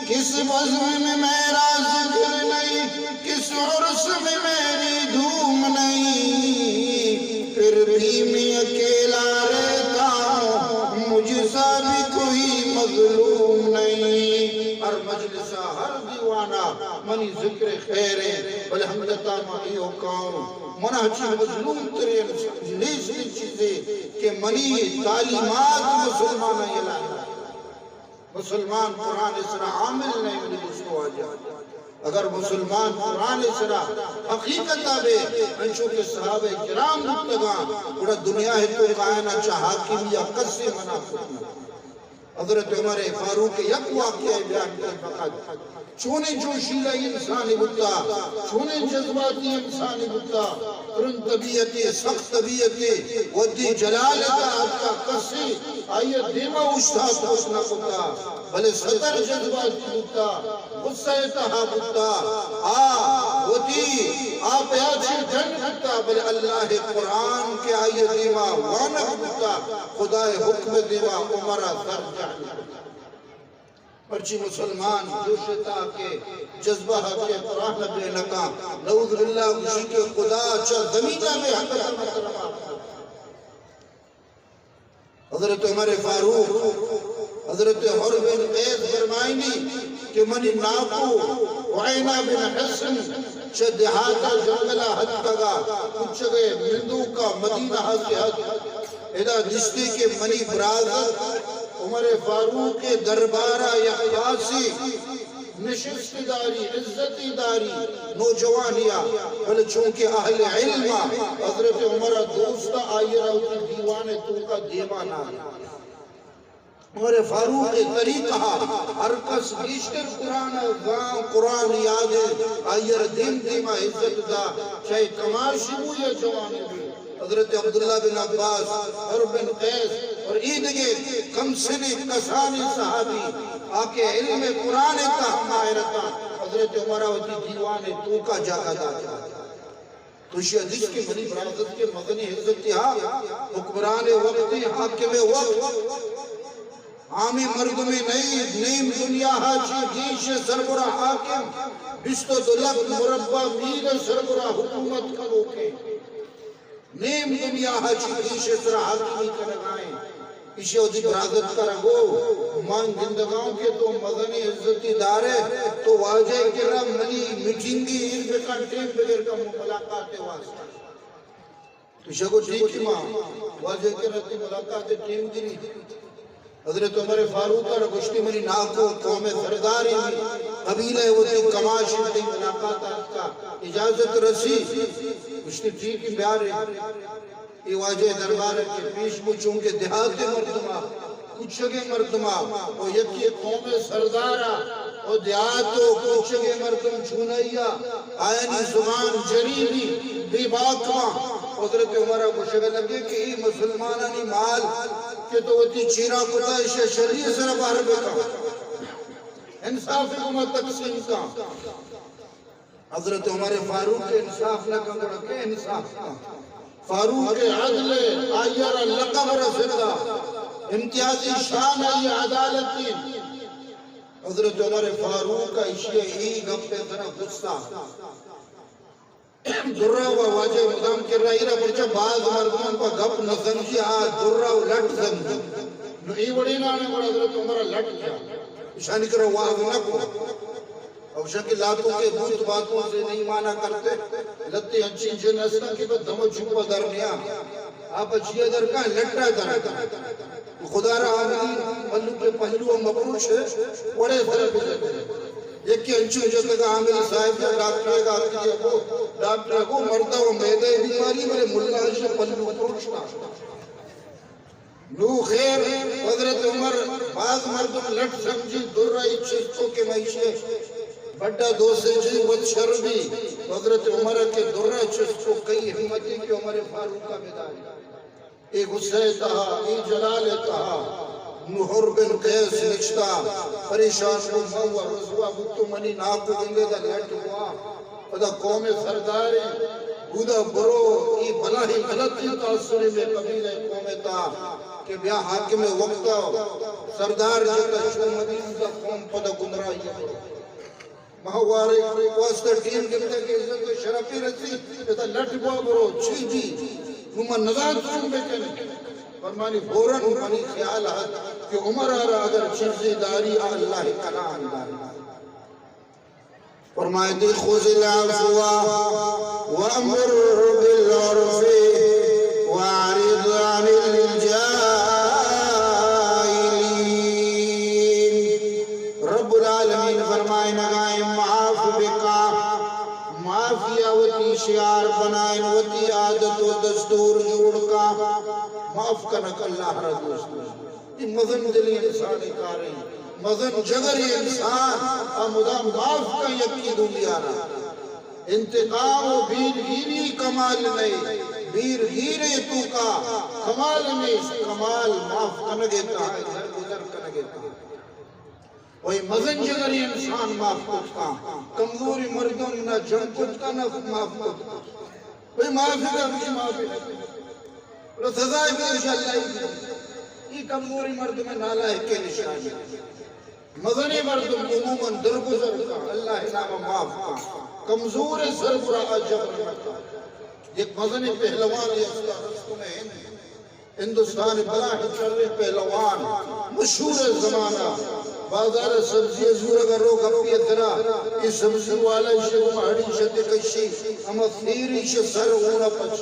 کس بزم میں میرا ذکر نہیں، کس عرس میں میری دھوم نہیں، پھر بھی میں اکیلا رہتا ہوں، مجھ سا بھی کوئی مظلوم نہیں۔ ہر مجلس، ہر دیوان منا منی ذکر خیر ایں، بلے ہمدتا ما ایوکاؤں۔ منا چی مظلوم ترین نیستی چیزے کہ منی تعلیمات مسلماناں یلہ۔ مسلمان قرآن سرا عامل نہ ایں، منی دوستو واجہ۔ اگر مسلمان قرآن سرا حقیقتا بے، انچو کہ صحابہ کرام بوتگاں، گڑا دنیا ءِ توکا آیانا چہ حاکمی ءَ کسے منع کت نہ۔ حضرت عمر فاروق یک واقعہ بیان کن فقط۔ چونیں جوشیلہ انسانے بوتا، چونیں جذباتی انسانے بوتا، ترند طبیعتے، سخت طبیعتے، وھدے جلال ءِ تہا اتکا کسے آئی ءِ دیما اوشتات کت نہ کتا، بلے ستر جذباتی بوتا، غصہ ءِ تہا بوتا، آ وتی آپ ءَ چہ ڈن بوتا، بلے اللہ ءِ قرآن کہ آئی ءِ دیما وانگ بوتا، خدا ءِ حکم ءِ دیما عمر ءَ سر جہل کتا۔ مرچی مسلمان جوش ءِ تہا کہ جذبہ ءَ کہ قرآن ءَ بے نکاں، نعوذ باللہ، گوشی کہ خدا چہ زمین ءَ بے حق ءَ مطلب۔ حضرت عمر فاروق، حضرت حر بن قیس فرمائنی کہ منی ناکو عیینہ بن حصن چہ دیہات ءَ جنگل ءَ اتکگا، کچگے نندوکا مدینہ ءَ کہ ات، ادا دیستی کہ منی برازت عمر فاروق ءِ دربار ءَ یک خاصیں نشستی داری، عزتی داری نوجوانی ءَ، بلے چونکہ اہل علم ءَ، حضرت عمر ءَ دوست ءَ، آئی ءَ را وتی دیوان ءِ توکا دیما نہ۔ عمر فاروق ءِ طریقہ ءَ ہر کس گیشتر قرآن ءَ زان، قرآن یاد ایں، آئی ءَ را دیم دیم ءَ عزت دا، چاہے کماشی بو یا جوانے بو۔ حضرت عبداللہ بن عباس، حر بن قیس اور اے دگہ کم سنیں کسانیں صحابی آ کہ علم قرآن ءِ تہا ماہر اتاں، حضرت عمر ءَ وتی دیوان ءِ توکا جاگہ داتا۔ تو ایشی ءَ دیست کہ منی برازت کہ مزنیں عزتے ہا، حکمران ءِ وقت ایں، حاکم ءِ وقت، عامی مردمے نہ ایں، نیم دنیا ءَ چہ گیش سربراہ حاکم، بیست و دو لکھ مربع میل سربراہ حکومت کنوکیں۔ نیم دنیا ءَ چہ گیش سرا حاکمی کنگا ایں۔ ایشی ءَ وتی برازتک ءَ را گو، من گندگاؤں کہ تو مزنیں عزتے دارے، تو واجہ ءِ کرا منی میٹنگے ایر بکن، ٹیم بگر کن ملاقات ءِ واسطہ۔ ایشی ءَ گو ٹھیک ایں، ما واجہ ءِ کرا تئی ملاقات ءِ ٹیم گری۔ حضرت عمر فاروق ءَ را گوشتی، منی ناکو قوم ءِ سردارے، قبیلہ ءِ وتی کماشے، تئی ملاقات ءَ اتکا، اجازت رسی؟ گوشتی ٹھیک ایں، بیارے۔ اے واجہ ءِ دربار ءَ کہ پیش بو، چونکہ دیہات ءِ مردم ءَ، کچگیں مردم ءَ، او یکے قوم ءِ سردار ءَ، او دیہات ءُ کچگیں مردم چونائی ءَ، آیانی زبان جریبی، بے باک باں۔ حضرت عمر ءَ گوشگ ءَ لگے کہ اے مسلمانانی مال کہ تو وتی چیرا کتا، ایشی ءَ شری ءِ سرا بہر بکن، انصاف ءِ گوما تقسیم کن۔ حضرت عمر فاروق کہ انصاف نہ کن، گڑا کئے انصاف کن؟ فاروق عدل، آئی ءَ را لقب رستا، امتیازی شان آئی عدالت ایں۔ حضرت عمر فاروق ءَ ایشی ءِ اے گپ ءِ سرا غصہ۔ درا و واجہ مدام کرا، ایرا پرچا باز مردم پہ گپ نہ سمجھی، آ درا و لٹ سمجھی۔ نو اے وڑیں نانے گڑا حضرت عمر ءَ لٹ کیا، ایشانی کرا واز نہ کو۔ او شک لاتوں کے بوت باتوں سے نہیں مانا کرتے۔ لتے انچیں جن ہستاں کہ بس دم و چوپا در نیا۔ آپ چیا در کا، لٹا در۔ خدا را آمدی ملوک پہلو و مپروش وڑے سر بجے۔ یکے انچو جتگ عامل صاحب یا ڈاکٹر ءَ گا کہ گو، ڈاکٹر ءَ گو مردہ و معدہ ءِ بیماری، بلے ملا اش پلو پروشتا۔ نو خیر، حضرت عمر، باز مردم لٹ سمجھی، درا ءَ چست کو کہ مئیشے بڈا دوسے جی وت شر بی۔ حضرت عمر کہ درا ءَ چست کو، کئی ہمتی کہ عمر فاروق ءَ بداری۔ اے غصہ ءِ تہا، اے جلال ءِ تہا، نو حر بن قیس نشتا، پریشان بو، من و رسوا بوتوں، منی ناکو گندے دا لٹ بوا۔ پدا قوم ءِ سردارے، اودا برو، اے بلاہیں غلطیں تاثرے مئے قبیلہ ءِ قوم ءِ تہا کہ بیا حاکم ءِ وقتا سردار جتا چو مدی، اودا قوم پدا گمراہی ءَ برو۔ ماہوارے واسطہ ٹیم گپتہ کہ عزت و شرفے رسی، پدا لٹ بوا برو، چی بی؟ نو من نزانت چون بکنیں۔ فرمانی فوراً منی خیال ات کہ عمر ءَ را اگر چیزے داری، آ اللہ ءِ کلام داری۔ فرمائیتی، خذ العفو وأمر بالعرف وأعرض عن الجاهلين۔ رب العالمین فرمائنگائیں، معاف بکا، معافیا وتی شعار بنائیں، وتی عادت و دستور جوڑ کا۔ معاف کنگ اللہ را دوست۔ اے مزن دلی انسان کاریں، مزن جگری انسان، آ مدام معاف کن یکی دومی آرا۔ انتقام و بیرگیری کمال نئے، بیرگیرے توکا کمال نیست، کمال معاف کنگے تا، درگزر کنگے تا۔ و اے مزن جگری انسان معاف کت کن، کمزوری مردم نہ جنگ کت کن نہ معاف کت کن۔ بھئی معافی دا، بھئی معافی دا۔ بلے سزا بھی انشاءاللہ ہی دی۔ اے کمزوری مردم نالائق کے نشانی۔ مزنی مردم عموماً درگزر کا، اللہ نام معاف کا۔ کمزور سربرا جبر نہ کا۔ یک مزنی پہلوان استا رستم ہند، ہندوستان بلاہ چرے پہلوان، مشہور زمانہ۔ بازار سبزی زورگ رو گپی ترا، اے سبزی والا شے مہڑی شتے کشی، اما سیری شے سر اونا پچ۔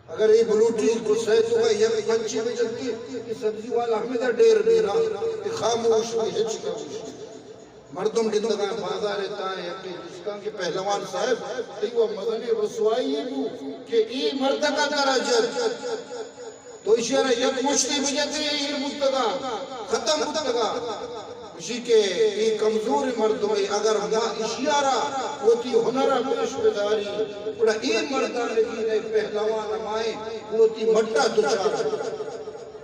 اگر اے بلوٹی غصہ تو کا یک پنچی بجتی، اے سبزی والا ہمیں دا ڈیر دینا، اے خاموش بھی ہچ نہ ہوشی۔ مردم گندگا بازار تائیں یکی دوستان کہ پہلوان صاحب، تئی وہ مزنی رسوائی بو کہ اے مردکا ترا جت۔ تو ایشی را یک مشتی بجتے ایر بوتگا، ختم بوتگا۔ گوشی کہ اے کمزور مردمے، اگر ما ایشی را وتی ہنر پیش بداری، گڑا اے مردان دین اے پہلوان ہمائیں وتی مٹا دچار۔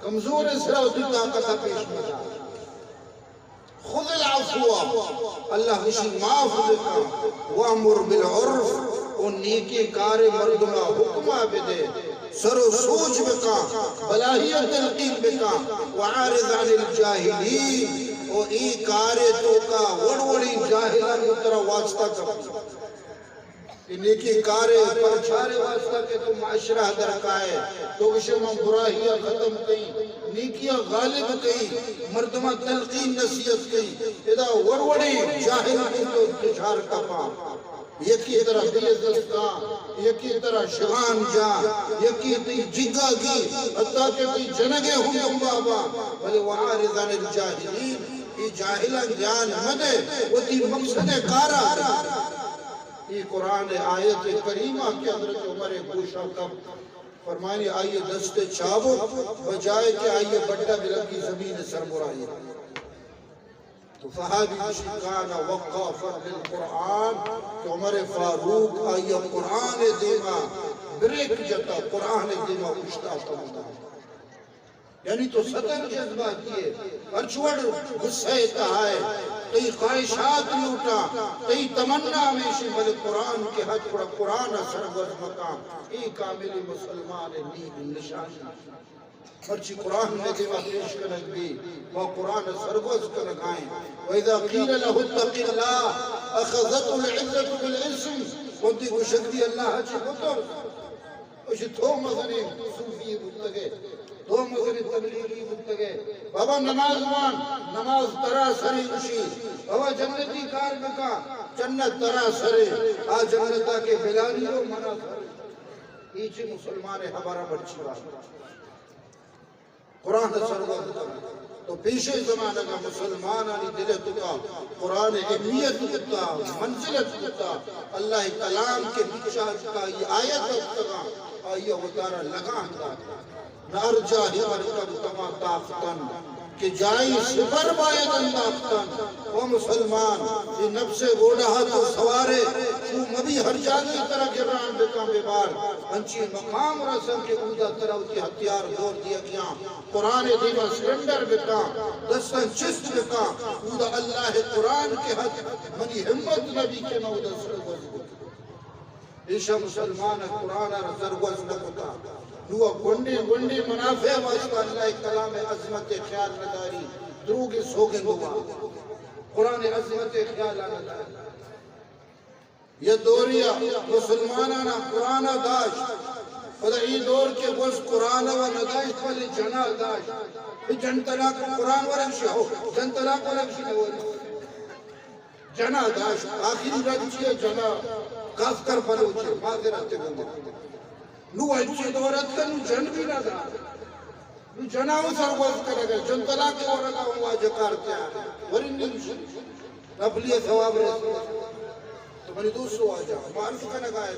کمزور سرا وتی طاقت پیش بدار۔ خذ العفو، اللہ گوشی معاف بکن، وامر بالعرف، و نیکی کار مردما حکما بدے، سر و سوج بکن، بلاہی تلقین بکن، واعرض عن الجاہلین، و ای کار توکا وڑ وڑی جاہلان ترا واسطہ کن۔ اے نیکی کارے پرچارے واسطہ کہ تو معاشرہ درکائے، تو گشے من براہی ء ختم کئی، نیکی ء غالب کئی، مردماں تلقین نصیحت کئی، ادا وروڑیں جاہل کو تو دچار کپاں۔ یکی ترا بے عزت کاں، یکی ترا شغان جاں، یکی تئی جگا گی، حتیٰ کہ تئی جنگے ہم دمبا باں، بلے وعارض عن الجاہلین، اے جاہلاں جان مدے، وتی مقصد کارا۔ اے قرآن آیت کریمہ کہ حضرت عمر گوشا کپ، فرمانی آئی دست چابک بجائے کہ آئی بڈا بلگی زمین سر برائی۔ تو صحابی گوشی کان وقافا للقرآن، کہ عمر فاروق آئی قرآن دیما بریک جتا، قرآن دیما اشتاتا۔ یعنی تو ستر جذباتی ئے، ہرچ وڑ غصہ ء تہا ئے، تئی خواہشات لوٹاں، تئی تمنا ہمیشی، بلے قرآن کہ حد گڑا قرآن ء سرگوز مکاں، اے کاملی مسلمان ء نیم نشانی۔ مرچی قرآن مئے دیما پیش کنگ بی، ما قرآن ء سرگوز کنگ ء ایں۔ وَإِذَا قِيلَ لَهُ اتَّقِ اللَّهَ أَخَذَتْهُ الْعِزَّةُ بِالْإِثْمِ، وتی گوشگ بی اللہ ء چہ بترس۔ اش تو مزنیں صوفی بوتگے، تو مزنیں تبلیغی بوتگے۔ بابا نماز وان، نماز ترا سرے گوشی۔ بابا جنتی کار بکا، جنت ترا سرے۔ آ جنتا کہ بلانی رو منا سرے۔ اے چی مسلمان ہبرا مرچی وان۔ قرآن سرگوز کن۔ تو پیشے زمانگ ء مسلمانانی دل ء توکا قرآن اہمیت کتا، منزلت کتا، اللہ کلام کے پیچھا کتا، یہ آیت کتا، آئی وتارا لگان دات۔ نہ ہر جاہی مرکب تما تاختن، کہ جائی سپر باید انداختن۔ او مسلمان، اے نفس گوڑا تو سوارے، تو مبی ہر جاگہ ترا گران بکن ببار۔ انچی مقام رسن کہ اودا ترا وتی ہتھیار دور دیا گیاں۔ قرآن دیما سرنڈر بکاں، دستاں چست بکاں، اودا اللہ قرآن کے حد منی ہمت نبی کہ من اودا سرگوز بکاں۔ ایشا مسلمان قرآن را سرگوز نہ کتا۔ نو گنڈے گنڈے منافع واسطہ اللہ کلام عظمت خیال نداری، دروگ سوگند ہوا۔ قرآن عظمت خیال نداری۔ یہ دوریا مسلمانانا قرآن داشت، پدا ای دور کے گوز قرآن و نداشت، بلے جنا داشت۔ پھر جن طلاق قرآن ورگ شی ہو، جن طلاق ورگ شی نہ ورگ۔ جنا داشت، آخری رد چیئے؟ جنا کاف کر بلوچے، معذرت گندے۔ نو اچے دور اتکا، نو جن بھی نہ دا۔ نو جنا ہوں سرگوز کنگا، جن طلاق ورگا ہوں واجہ کار تیار۔ ورن نمشی، نفلی ثواب رسول۔ تو منی دوست واجہ، معرف کنگا ہے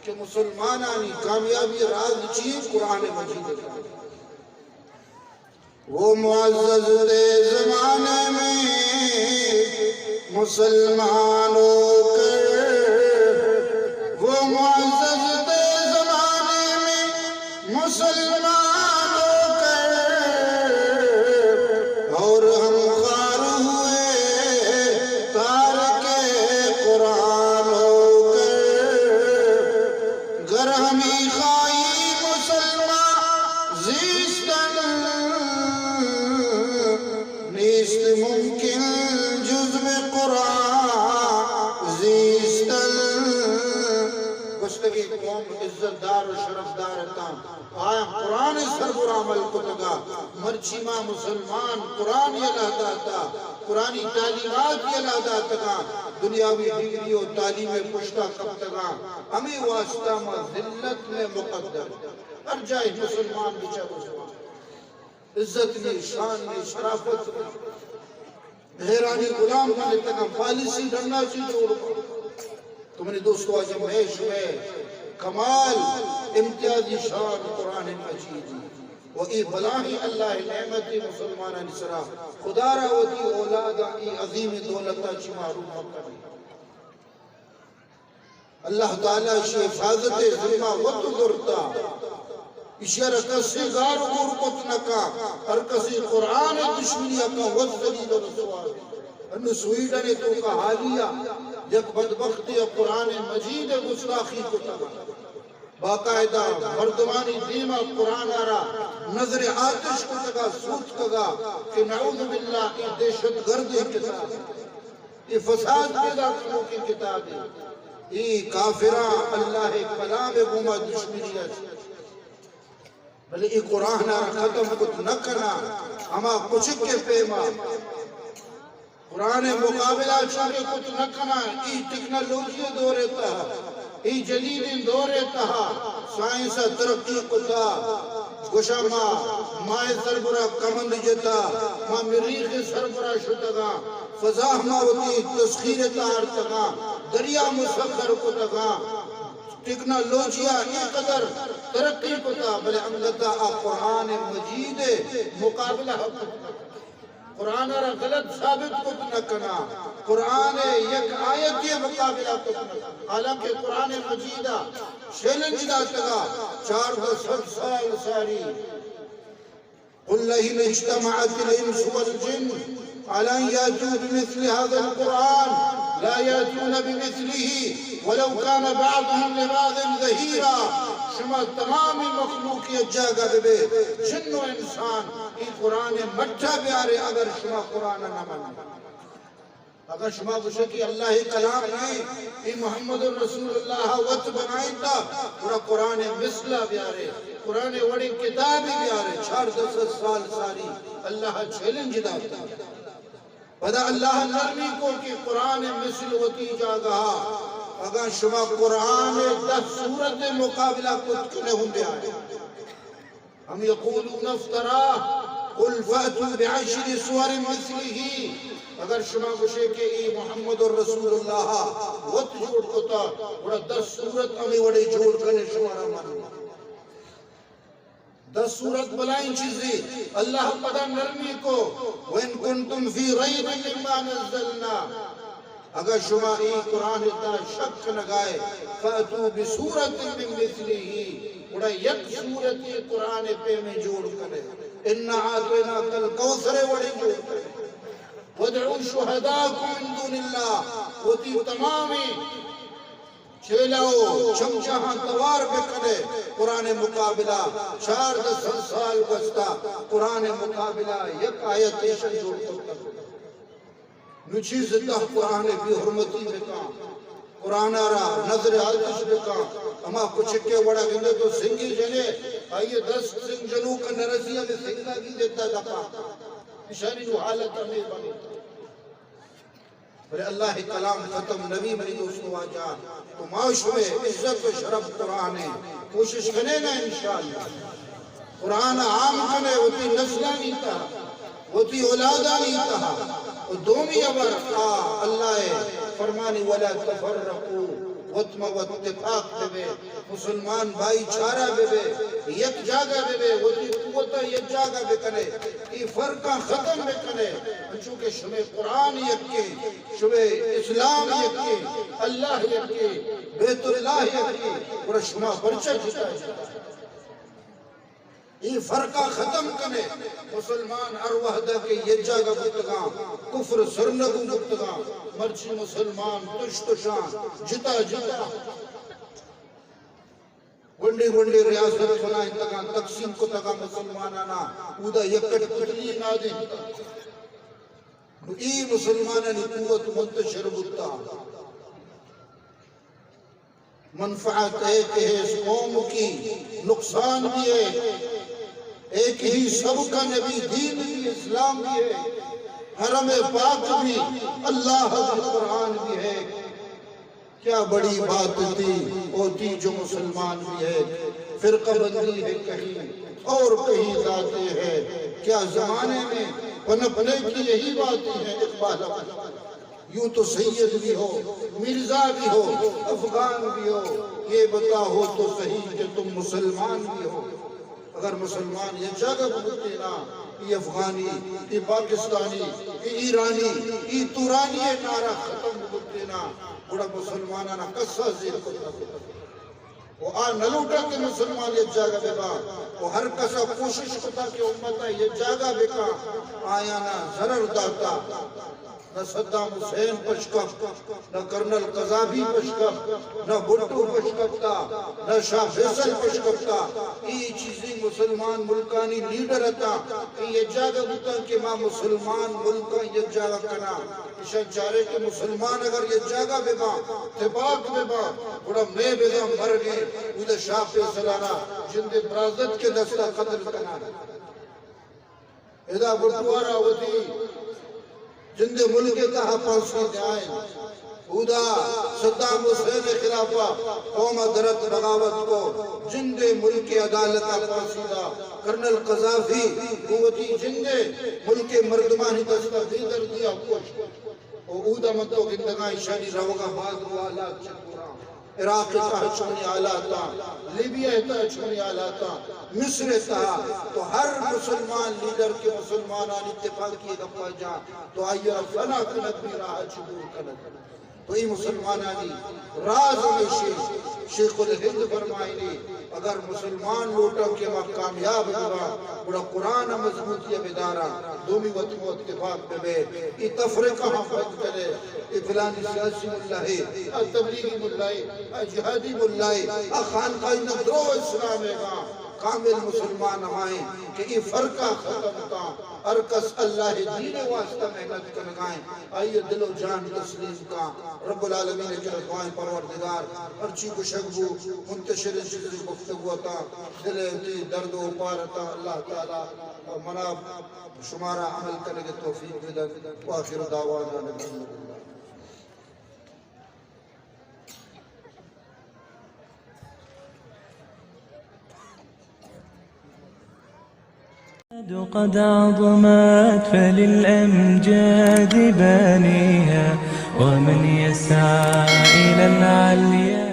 کہ مسلمانانی کامیابی راز چی؟ قرآن مجید۔ وہ معزز تھے زمانے میں مسلمان ہو کر، وہ معزز تھے زمانے میں مسلمان ہو کر، اور ہم خوار ہوئے تارک قرآن ہو کر۔ گر ہمی خواہی مسلمان زیستن، نیست ممکن جز بہ قرآن زیستن۔ گوشتگیں قوم عزت دار و شرف دار اتاں، آیاں قرآن سربرا عمل کتگا، مرچی ما مسلمان قرآن یلہ داتا، قرآنی تعلیمات یلہ داتگاں، دنیاوی ڈگری و تعلیم پشتا کپتگاں، ہمے واسطہ ما ذلت میں مقدر۔ ہر جاہ مسلمان بچا مسلمان عزت نی، شان نی، شرافت نی۔ مہرانی غلام بنتگاں، پالیسی ڈنا چی جوڑ کن۔ تو منی دوست واجہ، مئے شمئے کمال، امتیازی شان قرآن مجید و اے بلاہیں اللہ نعمت مسلمانانی سرا۔ خدا را وتی اولاداں اے عظیم دولتا چی محروم مکنی۔ اللہ تعالی اشی حفاظت ذمہ وت زرتا، اشی را کسی گار و گور کت نکا، ہر کسی قرآن دشمنی کا وت ذلیل و رسوا۔ انو سویڈن توکا حالیہ یک بدبختی قرآن مجید گستاخی کتا، باقاعدہ مردمانی دیما قرآن را نذر آتش کتگا، سوتکگا کہ نعوذ باللہ اے دہشت گردی کتاب، اے فساد پیدا کنوکیں کتابے، اے کافراں اللہ کلام گوما دشمنی است۔ بلے اے قرآن ء ختم کت نہ کناں، ہما کچک ء پیما قرآن ء مقابلہ چونکہ کت نہ کناں۔ اے ٹیکنالوجی ء دور ء تہا، اے جدیدیں دور ء تہا سائنس ء ترقی کتا، گوشاں ما ماہ ء سربرا کمند جتا، ما مریخ ء سربرا شتگاں، فضا ء ما وتی تسخیر ء تہا آرتگاں، دریا مسخر کتگاں۔ ٹیکنالوجی ء اے قدر ترقی کتا، بلے انگتا آ قرآن مجید ء مقابلہ کت نہ کناں۔ قرآن ء را غلط ثابت کت نہ کناں، قرآن ء یک آیتے ء مقابلہ کت نہ کناں۔ حالانکہ قرآن مجید ء چیلنج داتگا چاردہ سد سال ساری۔ قل لئن اجتمعت الإنس والجن على أن يأتوا بمثل هذا القرآن لا يأتون بمثله ولو كان بعضهم لبعض ظهيرا۔ شما تمام مخلوق یک جاگہ ببے، جن و انسان، اے قرآن مٹا بیارے، اگر شما قرآن نہ منے۔ اگاں شما گوشے کہ اللہ ء کلام نہ، اے محمد رسول اللہ وت بنائینتا، گڑا قرآن مثلا بیارے، قرآن وڑیں کتابے بیارے، چاردہ سد سال ساری اللہ چیلنج داتا۔ پدا اللہ نرمی کو کہ قرآن مثل وتی جاگہا، اگاں شما قرآن دہ سورت مقابلہ کت کنے ہوں بیارے۔ أم يقولون افتراه قل فأتوا بعشر سور مثله۔ اگر شما گوشے کہ اے محمد رسول اللہ وت جوڑ کتا، گڑا دس سورت ہمے وڑے جوڑ کنے، شمارا من۔ دس سورت بلائیں چیزے، اللہ پدا نرمی کو، وإن كنتم في ريب مما نزلنا۔ اگاں شما اے قرآن ء تہا شک کنگائے، فأتوا بسورة من مثله، گڑا یک سورتے قرآن ء پیمیں جوڑ کنے، إنا أعطيناك الكوثر ء وڑیں جوڑ کنے، وادعوا شهداءكم من دون الله، وتی تمامیں چیلہ و چمچہاں توار بکنے، قرآن مقابلہ، چاردہ سد سال گوستا قرآن مقابلہ یک آیت ایشن جوڑ کرتا۔ نو چیز تہ قرآن بے حرمتی بکاں، قرآن را نذر آتش بکاں، ہما کچکے وڑا گندے تو سنگی جنے، آئیے دست سنگ جنوک نرسی ہمیں سنگا گی دیتا دپا۔ اشانی نو حالت ہمیں بنے۔ بلے اللہ ءِ کلام ختم نبی، منی دوست و واجہ، تو ما شمے عزت و شرف قرآن ءَ، کوشش کنے نا انشاءاللہ۔ قرآن ءَ عام کنے، وتی نسلانی تہا، وتی اولادانی تہا۔ و دومی ہبر آ اللہ ءِ فرمانی، ولا تفرقوا، وت ما وت اتفاق ببے، مسلمان بھائی چارہ ببے، یک جاگہ ببے، وتی قوتاں یک جاگہ بکنے، اے فرقاں ختم بکنے، انچو کہ شمے قرآن یکے، شمے اسلام یکے، اللہ یکے، بیت اللہ یکے، گڑا شما پرچہ جتا جتا؟ اے فرقاں ختم کنے۔ مسلمان ہر وہدا کہ یک جاگہ بوتگاں، کفر سرنگوں بوتگاں، مرچی مسلمان تش تشاں، جتا جتا۔ گونڈے گونڈے ریاست بنائینتگاں، تقسیم کتگاں مسلمانانا، اودا یک کٹپتلی نادینتگ۔ نو اے مسلمانانی قوت منتشر بوتا۔ منفعت ایک ہے اس قوم کی، نقصان بھی ہے ایک ہی، سب کا نبی دین بھی، اسلام بھی ہے، حرم پاک بھی، اللہ بھی، قرآن بھی ہے۔ کیا بڑی بات تھی، ہوتی جو مسلمان بھی ہے، فرقہ بندی ہے کہیں اور کہیں ذاتی ہے۔ کیا زمانے میں پنپنے کی یہی باتیں ہیں؟ اقبال۔ یوں تو سید بھی ہو، مرزا بھی ہو، افغان بھی ہو، یہ بتاؤ تو صحیح کہ تم مسلمان بھی ہو۔ اگر مسلمان یک جاگہ بوتیں نا، اے افغانی، اے پاکستانی، اے ایرانی، اے تورانی ءِ نعرہ ختم بوتیں نا، گڑا مسلمانانا کسا زیر کت نہ کت۔ و آ نہ لوٹا کہ مسلمان یک جاگہ بباں۔ و ہر کسا کوشش کتا کہ امتا یک جاگہ بکاں، آیانا ضرر داتا۔ نہ صدام حسین پشکپت، نہ کرنل قذافی پشکپت، نہ بھٹو پشکپتا، نہ شاہ فیصل پشکپتا۔ اے چیزیں مسلمان ملکانی لیڈر اتاں، اے یک جاگہ بوتاں کہ ما مسلمان ملکاں یک جاگہ کناں۔ ایشاں چارے کہ مسلمان اگر یک جاگہ بباں، تپاک بباں، گڑا مئے بزاں مرگیں، اود ءَ شاہ فیصل ءَ را جندے برازتک ءِ دست ءَ قتل کناں۔ ادا بھٹو ءَ را وتی جندے ملک ءِ تہا پھانسی دئینت۔ اودا صدام حسین ءِ خلاف ءَ قوم ءَ درت، بغاوت کو، جندے ملک ءِ عدالت ءَ پھانسی دا۔ کرنل قذافی گوں وتی جندے ملک ءِ مردمانی دست ءَ بے دردی ءَ کشت۔ و اودا من تو گندگاں ایشانی روگ ءَ بعد گوں حالات چطور آں۔ عراق ءِ تہا چونیں حالات آں، لیبیا ءِ تہا چونیں حالات آں، مصر ءِ تہا۔ تو ہر مسلمان لیڈر کہ مسلمانانی تپاکی ءِ گپ ءَ جاں، تو آئی ءَ را فنا کنگ بی، راہ ءَ چہ دور کنگ۔ تو اے مسلمانانی راز ہمیش ایں۔ شیخ الہند فرمائینی، اگر مسلمان لوٹاں کہ ما کامیاب بباں، گڑا قرآن ءِ مضبوطی ءَ بداراں، دومی وت مو اتفاق ببے، اے تفرقہ ہم بند کنے، اے فلانی سیاسی ملا ہے، آ تبلیغی ملا ہے، آ جہادی ملا ہے، آ خانقاہی، نہ، درو اسلام ہے گا۔ کامل مسلمان ہمائیں کہ اے فرقہ ختم کاں، ہر کس اللہ ءِ دین ءِ واسطہ محنت کنگائیں، آئی ءَ دل و جان تسلیم کاں۔ رب العالمین ءِ کرا دعائیں، پروردگار، ہرچی گشگ بو، منتشر چیزے گفتگو اتاں، دل ءِ وتی درد و اوپار اتاں، اللہ تعالی منا شمارا عمل کنگ ءِ توفیق بدنت۔ وآخر دعوانا ان الحمد للہ۔ قد عظمت فللأمجاد بانيها، ومن يسعى إلى العليا